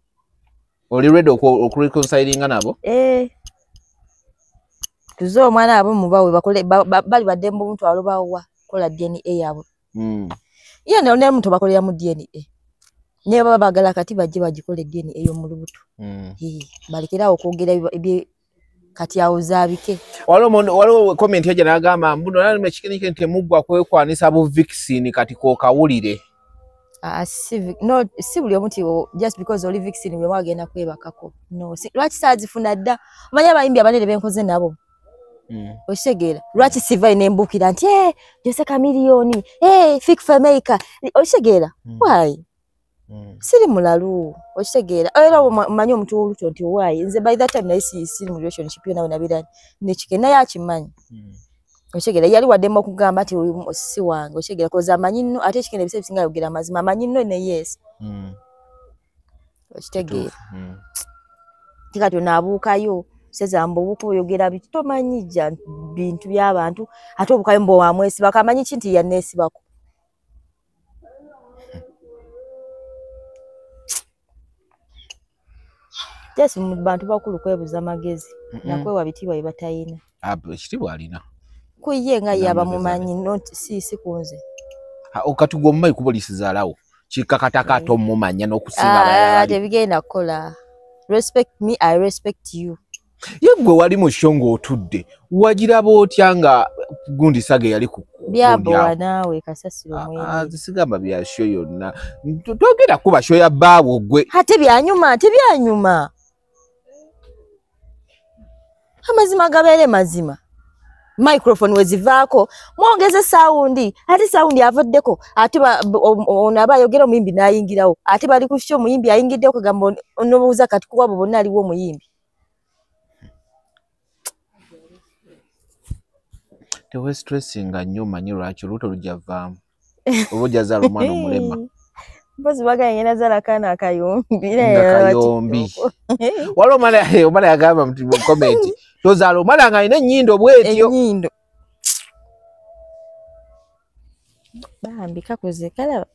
Oli ready okureconcilinga nabo? Tuze omwana abo mubawe bakole bali baddembe omutwalo bawa kola DNA yaabwe. Ye ne omuntu bakolera mu DNA. Ne baba bagala kati bajje bagikole DNA ey'omu lubuto. Balekerawo okwogera kati awo zaabike. Waliwo comment yajja n'agamba mbuno nalime Chicken Chicken temuggwa kwekwanisa bu vixen kati k'okawulire. No, si buli omu nti just because oli vixen buli omu agenda kwebakako. No, lwaki saazifuna dda? Omanyi abayimbi abanene be nkoze nabo. Okitegeera lwaki sivayo ne mbuukira nti Jose Chameleone, Fik Fameica. Okitegeera why? Siri mulalu. Okitegeera era omanyi omuntu w'oluto nti why? Nze by that time naye siri mu relationship yo nawe nabeera ne Chicken naye akimanyi. Okitegeera yali waddemu okugamba nti oyo si wange. Okitegeera koza amanyi nno ate Chicken ebiseera ebisinga ayogera amazima amanyi nno ne yes. Okitegeera kati onaabuukayo seza mbu oyogera biki tomanyi jja bintu by'abantu ate obuukayo mbu wamwesibako amanyi ki nti yanneesibako. Just mu bantu bakulu kwebuza magezi nakwewa bitiibwa bye batayina. Ekitiibwa alina. Ku ye nga ye abamumanyi not si kunze. Kati gwe omumanyi kuba olisizaalawo kikakatako tomumanya n'okusinga abalala. Tebigenda kukola. Respect me, I respect you. Ye gwe wali mu show ng'otudde wagiraba otya nga gundi Sage yali ku byabowa naawe kasasiro mwene. Sigamba bya show yonna togenda kuba show ya bbaawo gwe. Ate byanyuma, ate byanyuma. Amazima gabeere mazima. Microphone wezivaako mwongeze saundi ate saundi avaddeko ate ono aba ayogera omuyimbi n'ayingirawo ate bali ku show omuyimbi ayingiddeko kagamba onobuuza kati kuwabo bonna aliwo omuyimbi. Tewe stressinga nnyo omanyi lwaki olubuto lujja vaamu oba ojja zaala omwana omulema. Mpozi bagambye ngenda zaala akaana akayombi. Nga kayombi. Waliwo omwana yagamba mu comment tozaala omwana ng'alina ennyindo bw'etyo. Ennyindo. Bambi kakuze kalaba.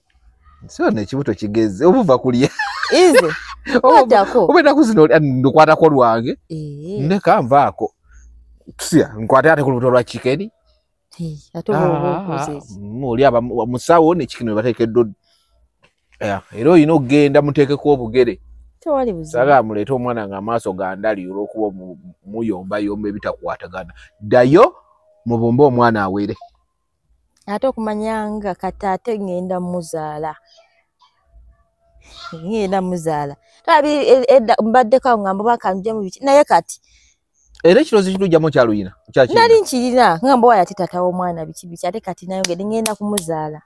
Si wano ekibuto kigeze obuva kulya. Ize. Kwatako. Oba ennaku zino ndukwatako lwange. Ndeka nvaako. Tusya nkwate ate ku lubuto lwa Chicken. Ate oba okoze ki? Oli aba musawo ne Chicken we bateekeddwa. Era olina okugenda muteekeko obugere. Tewali buzibu. Saagala muleete omwana ng'amaaso gandali olw'okuba muyombayomba ebitakwatagana. Ddayo mubumbe omwana awere. Ate okumanya nga kati ate ngenda muzaala. Ngenda muzaala. Tabi edda mbaddeko awo ngamba bakanjjamu biki naye kati era ekirowoozo kitujjamu kyaluyina nali nkirina ngamba waya ate taata w'omwana biki biki ate kati nayongedde ngenda kumuzaala.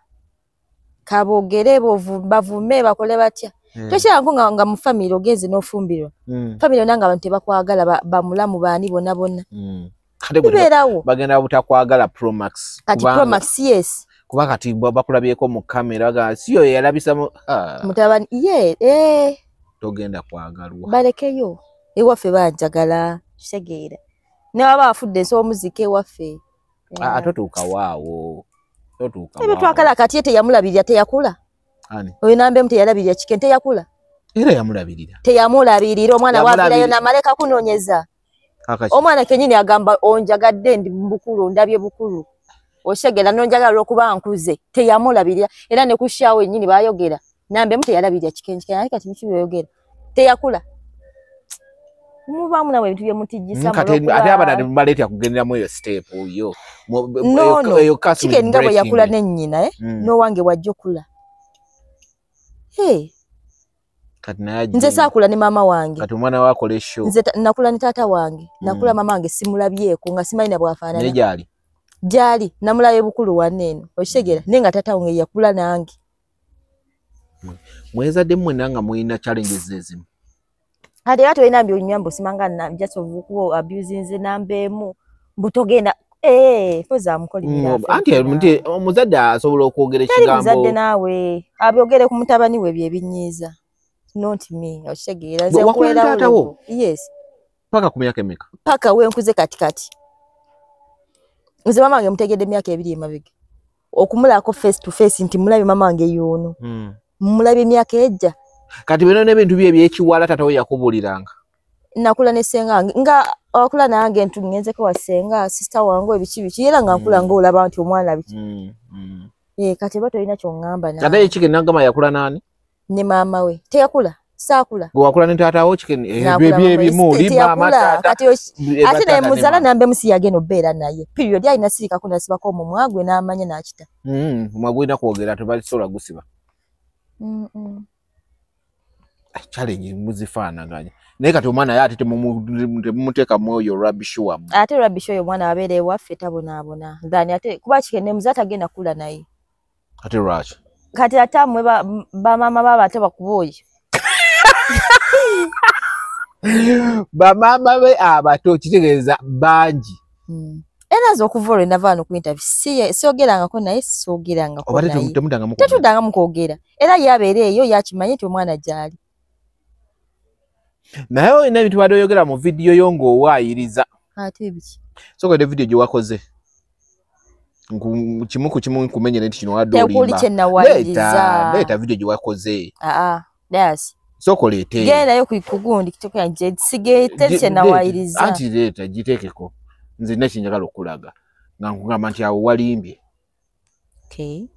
Kaboogere bavume bakole batya. Tokyangu nga mu family ogenze n'ofumbirwa. Family yonna nga abantu tebakwagala bamulamu baani bonna bonna. Bibeerawo. Bagenda butakwagala Promax. Kati Promax yes. Kuba kati bakulabyeko mu kamera bagamba si yo yalabisa mu mutabani ye togenda kwagalwa. Balekeyo ewaffe banjagala kitegeera. Ne baba afudde nso omuziki ewaffe. Totuuka waawo. Totuuka waawo. Ebyo twakala kati ye teyamulabirira teyakula. Ani? Oyo nambemu teyalabirira Chicken teyakula. Era yamulabirira. Teyamulabirira omwana waavirayo n'amaleka kunoonyeza. Omwana kennyini agamba onjagadde ndi bukulu ndabye bukulu. Oshegera nonjagala olw'okuba nkuze teyamulabirira era ne ku show yennyini baayogera nambemu teyalabirira Chicken Chicken kati biki by'oyogera teyakula. Mubaamu nammwe ebintu bye mutijjisa ate abaana tebaleetera kugenderamu eyo step oyo. No Chicken nga bwe yakula ne nnyina n'owange bw'ajja okula. Hey. Kati naye nze saakula ne maama wange. Kati omwana we akola show. Nze nakula ne taata wange. Nakula maama wange simulabyeko nga simanyi na bw'afaanana. Naye gy'ali? Gy'ali namulabye bukulu wanne eno. Okitegeera naye nga taata wange yakula nange. Mwezadde mmwenna nga mulina challenges ezimu. Ate era tolina by'onywa mbu simanga just okuba abusinze namba emu mbu togenda mpozi amukolimira. Anti omuzadde asobola okwogera ekigambo. Teri muzadde naawe abyogere ku mutabani we bye binyiiza. Not me. Okitegeera nze nkuwerawo. Yes. Paka ku myaka emeka? Paka we nkuze kati kati. Nze mama wange mutegedde emyaka 2 emabega. Okumulako face to face nti mulabe mama wange y'ono. Mulabe emyaka ejja. Kati bino n'ebintu bye ebyekiwala taata we yakubuuliranga. Nakula ne ssenga nga wakula nange ntu ngenzeko wa ssenga sister wange ebiki biki era nga nkula ng'olaba nti omwana biki. Kati oba tolina ky'oŋŋamba nange. Ate Chicken nagamba yakula naani? Ne maama we. Teyakula. Saakula. Gwe wakula ne taata wo Chicken ebyo ebimu maama taata. Kati ate naye muzaala nambemu si yagenda obbeera naye. Period alina sirikako nasibako omumwa gwe n'amanya n'akita. Omumwa gulina kwogera tebasobola gusiba. Challenge muzifaanaganya. Naye kati omwana ye ate temumuteeka mu oyo rubbish wammwe. Ate rubbish oyo omwana abeera ewaffe tabonaabona. Then ate kuba Chicken ne muzaata tagenda kula naye. Ate lwaki? Kati ate mmwe bamaama baaba ate bakuba oyo. Bamaama be abato kitegeeza bangi. Era nze okuva olwo nava wano ku interview soogerangako naye soogerangako naye. Tetuddangamu kwogera. Era ye abeera eyo yakimanyi nti omwana gy'ali. Naye olina ebintu badde oyogera mu vidiyo yo ng'owaayiriza. Ate biki? Sooka vidiyo gye wakoze. Kimu ku kimu nkumenyere nti kino wadde olimba. Tekuli kye nawaayiriza. Leeta vidiyo gye wakoze. Yes. Sooka oleete. Gendayo ku gundi kitoka nje sigete kye nawaayiriza. Anti leeta giteekeko. Nze nina kye njagala okulaga. Nga nkugamba nti awo walimbye. Okay.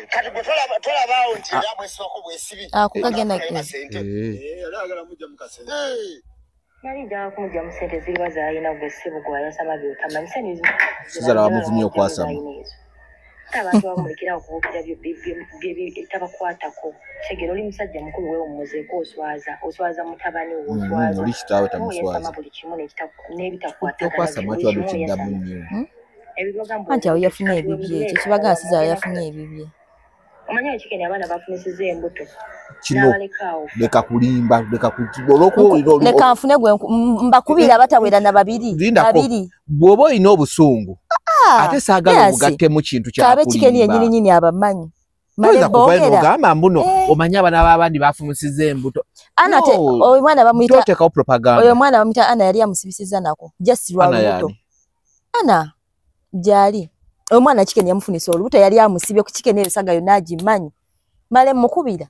Kati gwe tolabaawo nti era bwesibako bwesibi. Kukagenda Nali njagala kumugyamu ssente ziriwa z'alina gwe ssebo gw'ayasama by'otamanyi. Sizala bamuvumye okwasama. Abantu bamulekera okubuukira bye tabakwatako. Kitegeera oli musajja mukulu weewummuzeeko oswaza oswaza mutabani wo oswaza. Oli kitaawe tamuswaza. Buli kimu n'ebitakwatagana. Okwasama kiwadde kiddamu nnyo. Anti awo yafunye ebibye ekyo kibagamba Sizala yafunye ebibye. Omanyi Chicken abaana bafunisiza embuto. Kino leka kulimba leka olw'okuwulira leka nfune gwe mbakubira abatawera na babiri babiri. Bw'oba olina obusungu ate saagala obugattemu kintu kya kulimba. Kabe Chicken yennyini nnyini abamanyi. Toyinza kuvayo n'ogamba mbuno omanyi abaana b'abandi bafunisiza embuto. Ana te oyo mwana bamuyita toteekawo propaganda. Oyo mwana bamuyita Ana yali amusibisiza nako just lwa lubuto. Ana gyali. Omwana Chicken yamufunisa olubuto yali amusibye ku Chicken ebisaga yonna agimanyi. Male mukubira.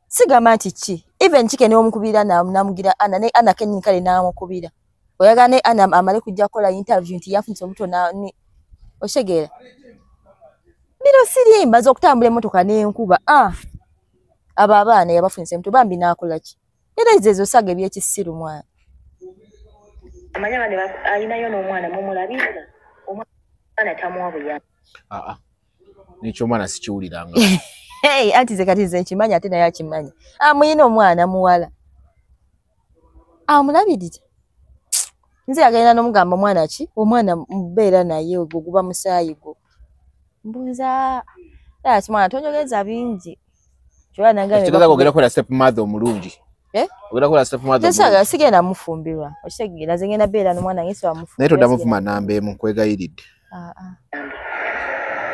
Sigamba nti ki. Even Chicken omukubira namugira Ana ne Ana kennyini kale n'amukubira. Oyagala ne Ana amale kujja kukola interview nti yafunisa olubuto na oshegeera. Bino sirimba z'okutambula emmotoka n'enkuba. Abo abaana yabafunisa embuto bambi n'akola ki? Era ezo saga ebyekisiru mwana. Amanya bane alinayo n'omwana mumulabirira. Omwana Omwana tamuwa buyambi. N'ekyomwana sikiwuliranga. Hey, anti ze kati nze nkimanyi ate naye akimanyi. Amuyina omwana muwala. Amulabirira. Nze agenda n'omugamba omwana ki? Omwana mbeera naye ogwo guba musaayi gwo. Mbuuza ati mwana tonjogeza bingi. Ekitegeeza ogenda kukola step mother omulungi. Ogenda kukola step mother omulungi. Sigenda mufumbirwa. Okitegeera nze ngenda beera n'omwana nge siwa mufumbirwa. Naye toddamu vuma namba emu nkwegayiridde.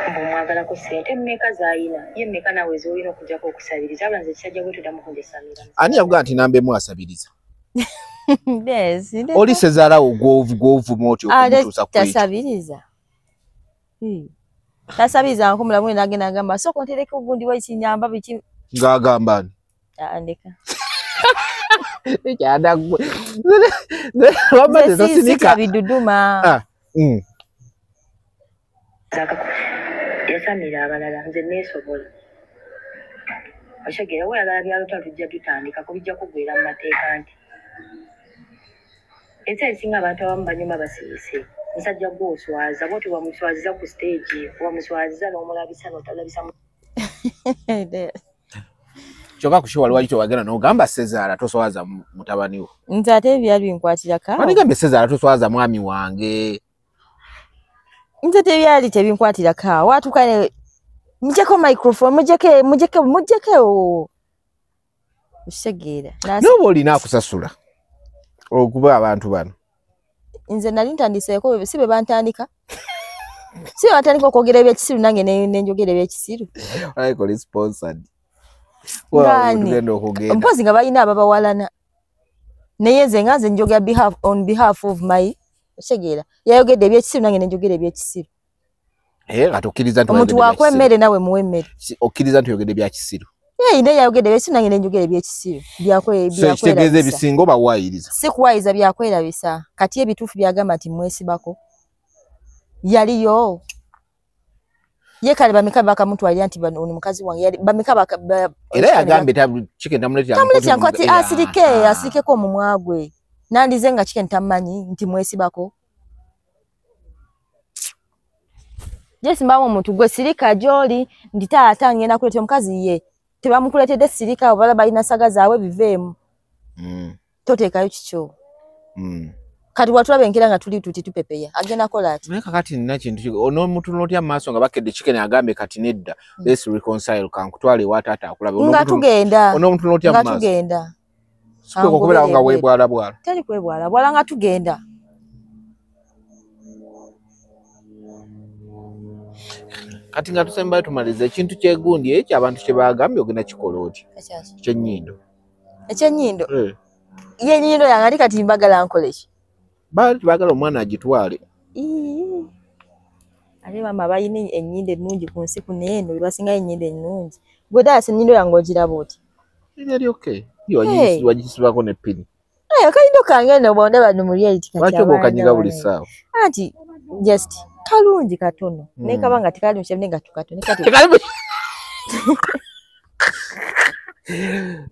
Omwagalako ssente mmeka z'ayina ye mmeka naawe z'olina okujjako okusabiriza abula nze kisajja gwe toddamu kunjesamira. Ani yakugamba nti namba emu asabiriza? Oli sezaalawo gw'ovuma otyo okumutuusa ku ekyo. Tasabiriza. Tasabiriza nkomulamu nagenda agamba sooka ontereke ogundi wakinyamba biki. Ng'agamba ani? Ndeka. Ekyanda ggwe. Wamma tosinika. Biduduma. Yasamira abalala nze neesobola. Oshegera weyagala bya lutalo tujja tutandika kubijja kuggwera mu mateeka nti ensi esinga abantu abamu banyuma basirise. Musajja gwe oswaza bw'otyo wamuswaziza ku stage wamuswaziza n'omulabisa n'otalabisa. Kyokka ku show waliwo wagenda n'ogamba Sezaala toswaza mutabani wo. Nze ate ebyali binkwatirako. Wandigambye Sezaala toswaza mwami wange. Nze tebyali tebinkwatirako awo. Watuuka mujjeko microphone mujjeko okitegeera. N'oba olina akusasula okuba abantu bano. Nze nali ntandiseeko si be bantandika. Si be batandika okwogera ebyekisiru nange ne njogera ebyekisiru. Oliko oli sponsored. Mpozi nga balina ababawalana. Naye nze nga nze njogera on behalf of my okitegeera. Yayogedde ebyekisiru nange ne njogera ebyekisiru. Kati okkiriza nti omuntu wakuwa emmere nawe muwe emmere. Okkiriza nti oyogedde bya kisiru. Naye yayogedde ebyekisiru nange ne njogera ebyekisiru. So ekitegeeza ebisinga oba waayiriza. Si kuwaayiriza byakwerabisa. Kati ebituufu byagamba nti mwesibako. Yaliyo. Ye kale bameka bakamutwalira nti bano ono mukazi wange bameka era yagambye Chicken tamuleetera nkoti asirike asirikeko omumwa gwe. Nandize nga Chicken tamanyi nti mwesibako. Yes mbawo omuntu gwe sirika gy'oli ndi taata ngenda kuleetera omukazi ye. Tebamukuleetedde sirika obala balina saga zaabwe biveemu. Toteekayo kikyo. Kati watulaba enkera nga tuli tuti tupepeya. Agenda kola ati. Naye kakati nina kintu onoomutunula otya mu maaso nga bakedde Chicken agambe kati nedda. Let's reconcile kankutwale ewa taata akulabe. Nga tugenda. Onoomutunula otya mu maaso. Nga tugenda. Sikweka okubeerawo nga weebwalabwala. Teri kwebwalabwala nga tugenda. Kati nga tusembayo tumalize ekintu ky'egundi ekyo abantu kye bagambye ogenda kikola otya? Ekyennyindo. Ekyennyindo? Ye ennyindo yange ate kati mbagala nkole ki? Baali baagala omwana agitwale. Ate maama balina ennyindo ennungi ku nsi kuno eno be basingayo ennyindo ennungi. Gwe ddala ennyindo yange ogiraba otya? Eri okay. Wagisibako ne ppini. Akayindo kange nno bw'ondaba nno mu reality kati Lwaki oba okanyiga buli ssaawa? Anti just kalungi katono. Naye kaba nga tekali mu shape naye nga katono.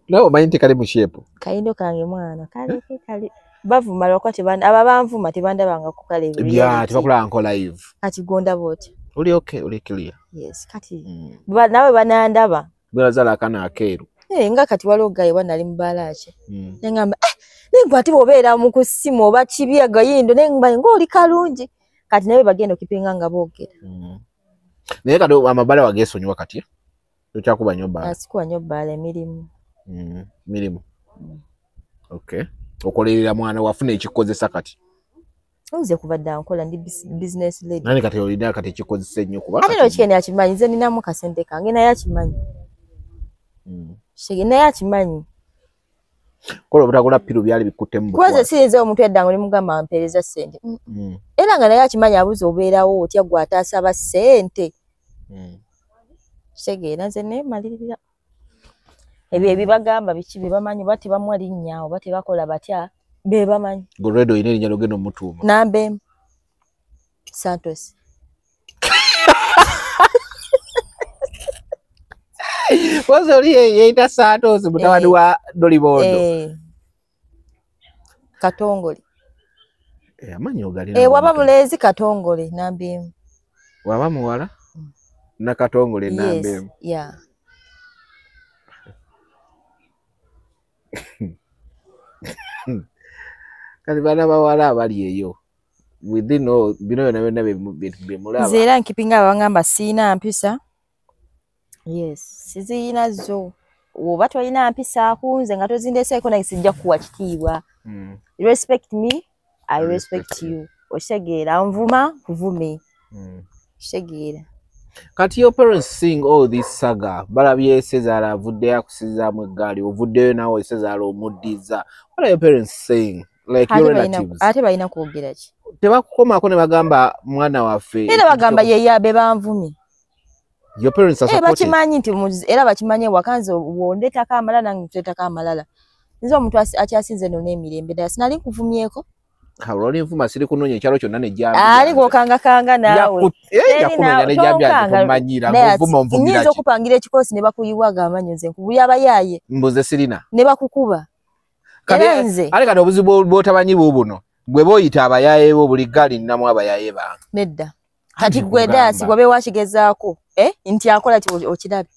Nawe omanyi nti kali mu shape. Kayindo kange mwana kaleke kali bavuma lwakuba aba banvuma tebandabangako kale Bya tebakulaba nko live. Kati gondaba otya? Oli okay, oli clear. Yes, kati naawe banandaba. Bw'azaala akaana akeeru. Nga kati waliwo gaye wa nali mu bbaala ki. Ne ŋŋamba naye gwe ate bw'obeera mu ku ssimu oba kibi agayindo naye ŋŋamba ng'oli kalungi. Kati naye bagenda okipinga nga boogera. Naye kati amabbala wageesonyiwa kati? Tokyakuba nnyo bbaala? Sikuba nnyo bbaala emirimu. Mirimu. Okay. Okolerera mwana wafuna ekikozesa kati? Nze kuva dda nkola ndi business lady. Nani kati olina kati ekikozesa ennyo kuba? Ate no Chicken akimanyi nze ninamu kasente kange naye akimanyi. Chicken naye akimanyi. Kola obutagula piru byali bikuttemu. Kuba siyinza omuntu yaddanga oli mugamba mpeereza ssente. Era nga naye akimanyi abuuza obeerawo otya gwe ataasaba ssente. Kitegeera nze neemalirira. Ebyo ebibagamba biki bye bamanyi oba tebamuwa linnya oba tebakola batya be bamanyi. Gwe already olina erinnya ly'ogenda omutuuma. Namba emu. Santos. Kozi oli yeeyita Santos mutabani wa Dolibondo. Katongole. Amannya ogalina. Waba mulenzi Katongole namba emu. Waba muwala Nakatongole namba emu. Yeah. Kati baana bawala abali eyo within all bino byonna byonna bye mulaba. Nze era nkipinga abangamba siina mpisa. Yes, siziyina zo. Oba tolina mpisa kunze nga tozindeseeko nange sijja kukuwa kitiibwa. Respect me, I respect you. Okitegeera, nvuma nkuvume. Okitegeera. Kati your parents seeing all this saga, balabye Sezaala avuddeyo akusizaamu eggaali, ovuddeyo naawe Sezaala omuddiza. What are your parents saying? Like your relatives? Ate balina kwogera ki? Tebakukomaako ne bagamba mwana waffe. Era bagamba ye be banvumye. Your parents are supporting. Bakimanyi nti era bakimanyi wakanze wondeetako amalala nange nkuteetako amalala. Nze omuntu akyasinze nno n'emirembe ddala sinali nkuvumyeko. Olwali nvuma siri kunoonya ekyalo kyonna nejjambi. Ali gw'okangakanga naawe. Nja kunoonya nejjambi yange tomanyira ng'ovuma onvumira Nnyinza ki? okupangira ekikoosi ne bakuyiwa ag'amannyo nze nkubulya abayaaye. Mbuze sirina. Ne bakukuba. Era nze. Ate kati obuzibu bw'otamanyi buubuno. Gwe booyita abayaaye bo buli ggaali nnamu abayaaye bange. Nedda. Kati gwe Dayasi gwe wakigezaako nti akola ki okirabe.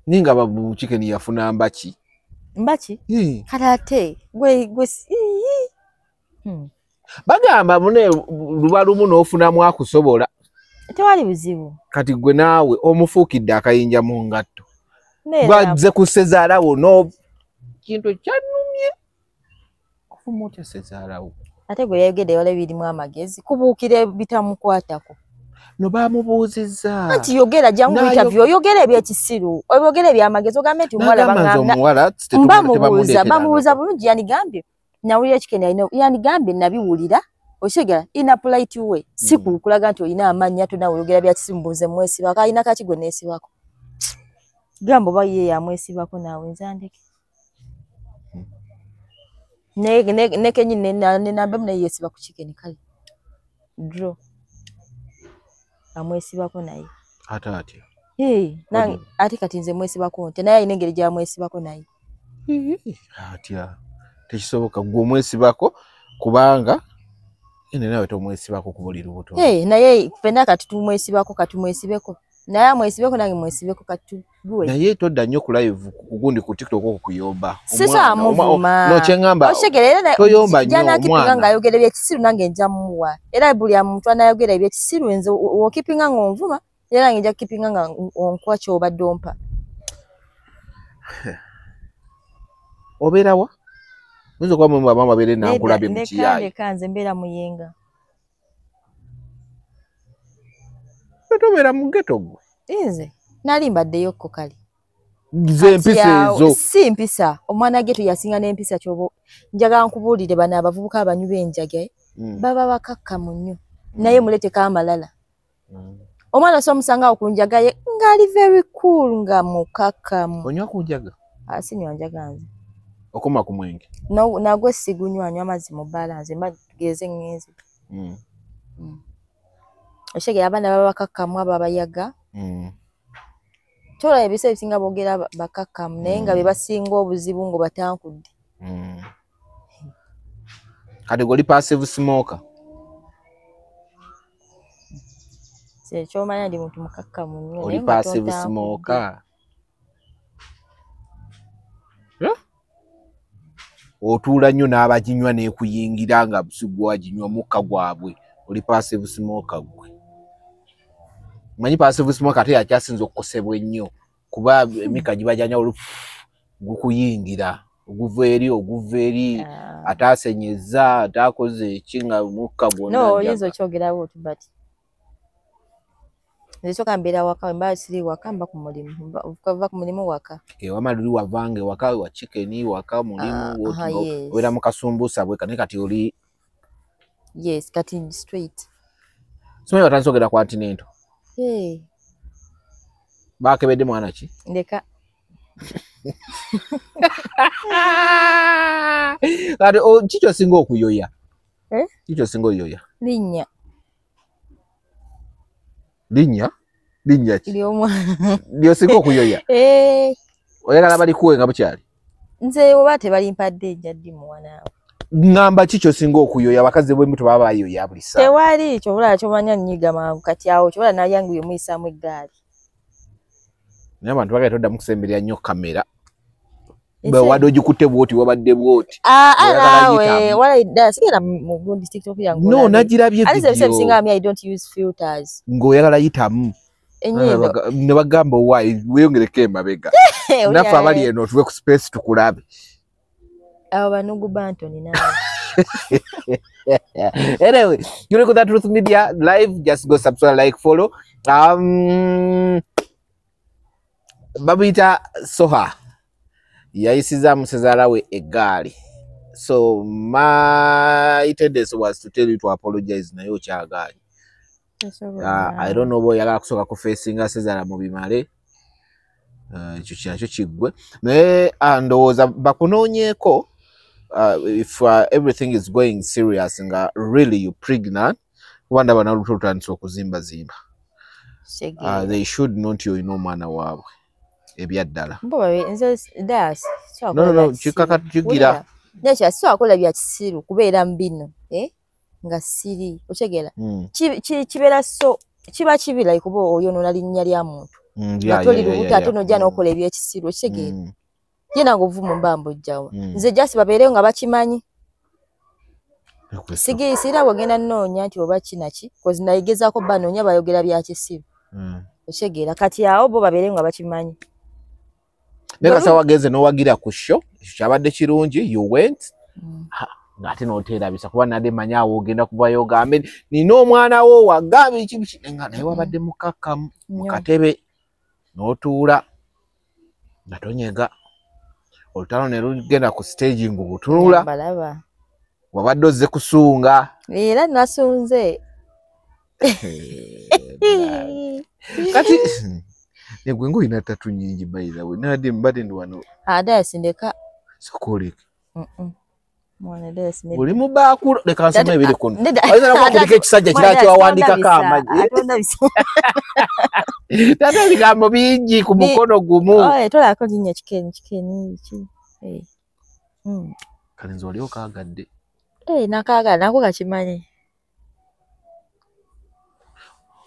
Ninga babu chicken yafuna mbaki. Mbaki? Kale ate gwe Bagamba mune luba lumu n'ofunamu akusobola. Tewali buzibu. Kati gwe naawe omufuukidde akayinja mu ngatto. Gwazze ku Sezaalawo no kintu kyannumye. Ofuma otya Sezaalawo? Ate gwe yayogedde wala birimu amagezi kubuukira bitamukwatako. No bamubuuzizza. Anti yogera jangu interview oyogera ebyekisiru oyogera ebyamagezi ogambe nti omuwala bangamba bamubuuza bulungi yanigambye nawulira chicken alina yanigambye nabiwulira okitegera in a polite way si kukulaga nti olina amannya to nawe oyogera bya kisiru mbuuze mwesibako alina kaki gwe neesibako gambo oba ye yamwesibako naawe nze andeke ne kenyini nenambe naye yeesiba ku chicken kale draw amwesibako naye. Ate atya? Nange ate kati nze mwesibako nte naye alina engeri gy'amwesibako naye. Atya tekisoboka gwe omwesibako kubanga ene nawe tomwesibako ku buli lubuto. Naye ffenna kati tumwesibako katumwesibeko naye amwesibeko nange mwesibeko katuguwe. Naye todda nnyo ku live kugundi ku TikTok okwo kuyomba. Sisa amuvuma. No kye ŋŋamba toyomba nnyo omwana. Ng'ayogera ebyekisiru nange nja mmuwa. Era buli muntu anayogera ebyekisiru nze w'okipinga ng'onvuma era nange nja kukipinga nga onkuwa ky'obadde ompa. Obeera wa? Oyinza okuba mwe abamu babeera e Nankulabye mu Kiyaaye. Ndeka nze mbeera Muyenga. Tobeera mu ghetto ggwe? Nze nali mbaddeyo kko kale. Ze empisa ezo. Si mpisa. Omwana ghetto yasinga n'empisa ky'oba njagala nkubuulire bano abavubuka abanywi b'enjaga baba bakakkamu nnyo naye muleeteko amalala. Omwana so omusanga awo ku njaga ye ng'ali very cool nga mukakkamu. Onywa ku njaga? Sinywa njaga nze. Okoma ku mwenge? Nagwo sigunywa nywa amazzi mu bbaala nze mba tugeze ŋŋenze. Okitegera abaana baba bakakkamu abo abayaga. Ky'olaba ebiseera ebisinga boogera bakakkamu naye nga be basinga obuzibu ng'obatankudde. Kati gwe oli passive smoker? Nze ky'omanya ndi muntu mukakkamu nnyo. Oli passive smoker? Otuula nnyo n'abaginywa n'ekuyingira nga si ggwe aginywa mukka gwabwe. Oli passive smoker ggwe. Manyi passive smoker ate yakyasinze okukosebwa ennyo kuba emikka giba gya njawulo gukuyingira oguva eri oguva eri ate asenyezza ate akoze eki nga mukka gwonna. No oyinza okyogera bw'otyo but nze sooka mbeera waka mba siri waka mba ku mulimu nva ku mulimu waka. Wamma luli wavanga ewaka wa chicken waka mulimu obeera mu kasumbuusa bweka naye kati oli. Yes kati straight. Simanyi watandise ogenda ku antenatal? Baakebedde mwana ki? Ndeka. Kati ki ky'osinga okuyoya? Ki ky'osinga oyoya? Linnya. Linnya? Linnya ki? Ly'omwana. Ly'osinga okuyoya? Oyagala balikuwe nga bukyali? Nze oba tebalimpadde nja ddimuwa naawe. Ngamba ki kyosinga okuyoya abakazi bw'embuto baba bayoya buli ssaawa. Tewali kyobulala kyomanya nnyiga mangu kati awo kyobulala nayanguye muyisaamu eggaali. Naye abantu bagala toddamu kusemberera nnyo kamera. Bwe wadde ogikutte bw'oti wabadde bw'oti. Naawe wala ddala sigenda mu gundi TikTok yange. No, nagirabye video. I don't use filters. Ng'oyagala yitamu. Ne bagamba owaayi weeyongereko emabega. Naffe abali eno tuwe ku space tukulabe. Abo banugu Bantoni naawe. Anyway, you look at that Truth Media live, just go subscribe, like, follow. Babita Soha yayisiza musezaala we eggaali. So my tendency was to tell you to apologize naye okyagaanyi. I don't know boy oyagala kusooka kufacinga sezaala mu bimale. Ekyo kinakyo kiggwe naye ndowooza bakunoonyeeko if everything is going serious nga really you pregnant kuba ndaba nalutalo lutandise okuzimbazimba. They should know nti olina omwana waabwe ebyaddala. No, kigira. Nekyo sisobola bya kisiru kubeera mu bino nga siri otegeera. Kibeera so kiba kibi like kuba oyonoona linnya lya muntu. Nga toli lubuto ate n'ojja n'okola ebyekisiru okitegeera. Ye nange obuvumu mba mbujjawa. Nze just babeereyo nga bakimanyi. Sirina bw'ogenda nnoonya nti oba ki naki cause nayigezaako banoonya bayogera bya kisiru. Okitegeera kati awo bo babeereyo nga bakimanyi. Naye kasa wagenze n'owagira ku show ekyo kyabadde kirungi you went ng'ate n'oteerabisa kuba nadde mmanyi awo ogenda kuvayo ogambe nina omwana wo wagambe biki biki nga naye wabadde mukakkamu mu katebe n'otuula nga tonyega olutalo ne lugenda ku stage ng'otunula wabadde ozze kusunga era nasunze kati negwe ng'olina tattoo nnyingi by the way nadde mbadde ndi wano Dayasi ndeka. Sokoleke Mwana Dayasi. Oli mubaakulo leka nsome ebiri kuno oyinza nakuba kuliko ekisajja kirala kyewawandikako amagi tata ebigambo bingi ku mukono gumu. Tolako linnya kikeni kikeni ki kale nze oli okaagadde. Nakaagala nako kakimanyi.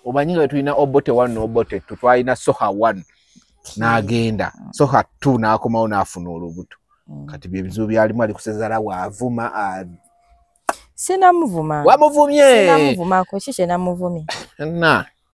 Omanyi nga tulina Obote 1 n'Obote 2 twalina Soha 1 n'agenda Soha 2 n'akomawo n'afuna olubuto. Kati bye bizibu byalimu ali kusezala waavuma. Sinamuvuma. Wamuvumye. Sinamuvumako ki kye namuvumye. Na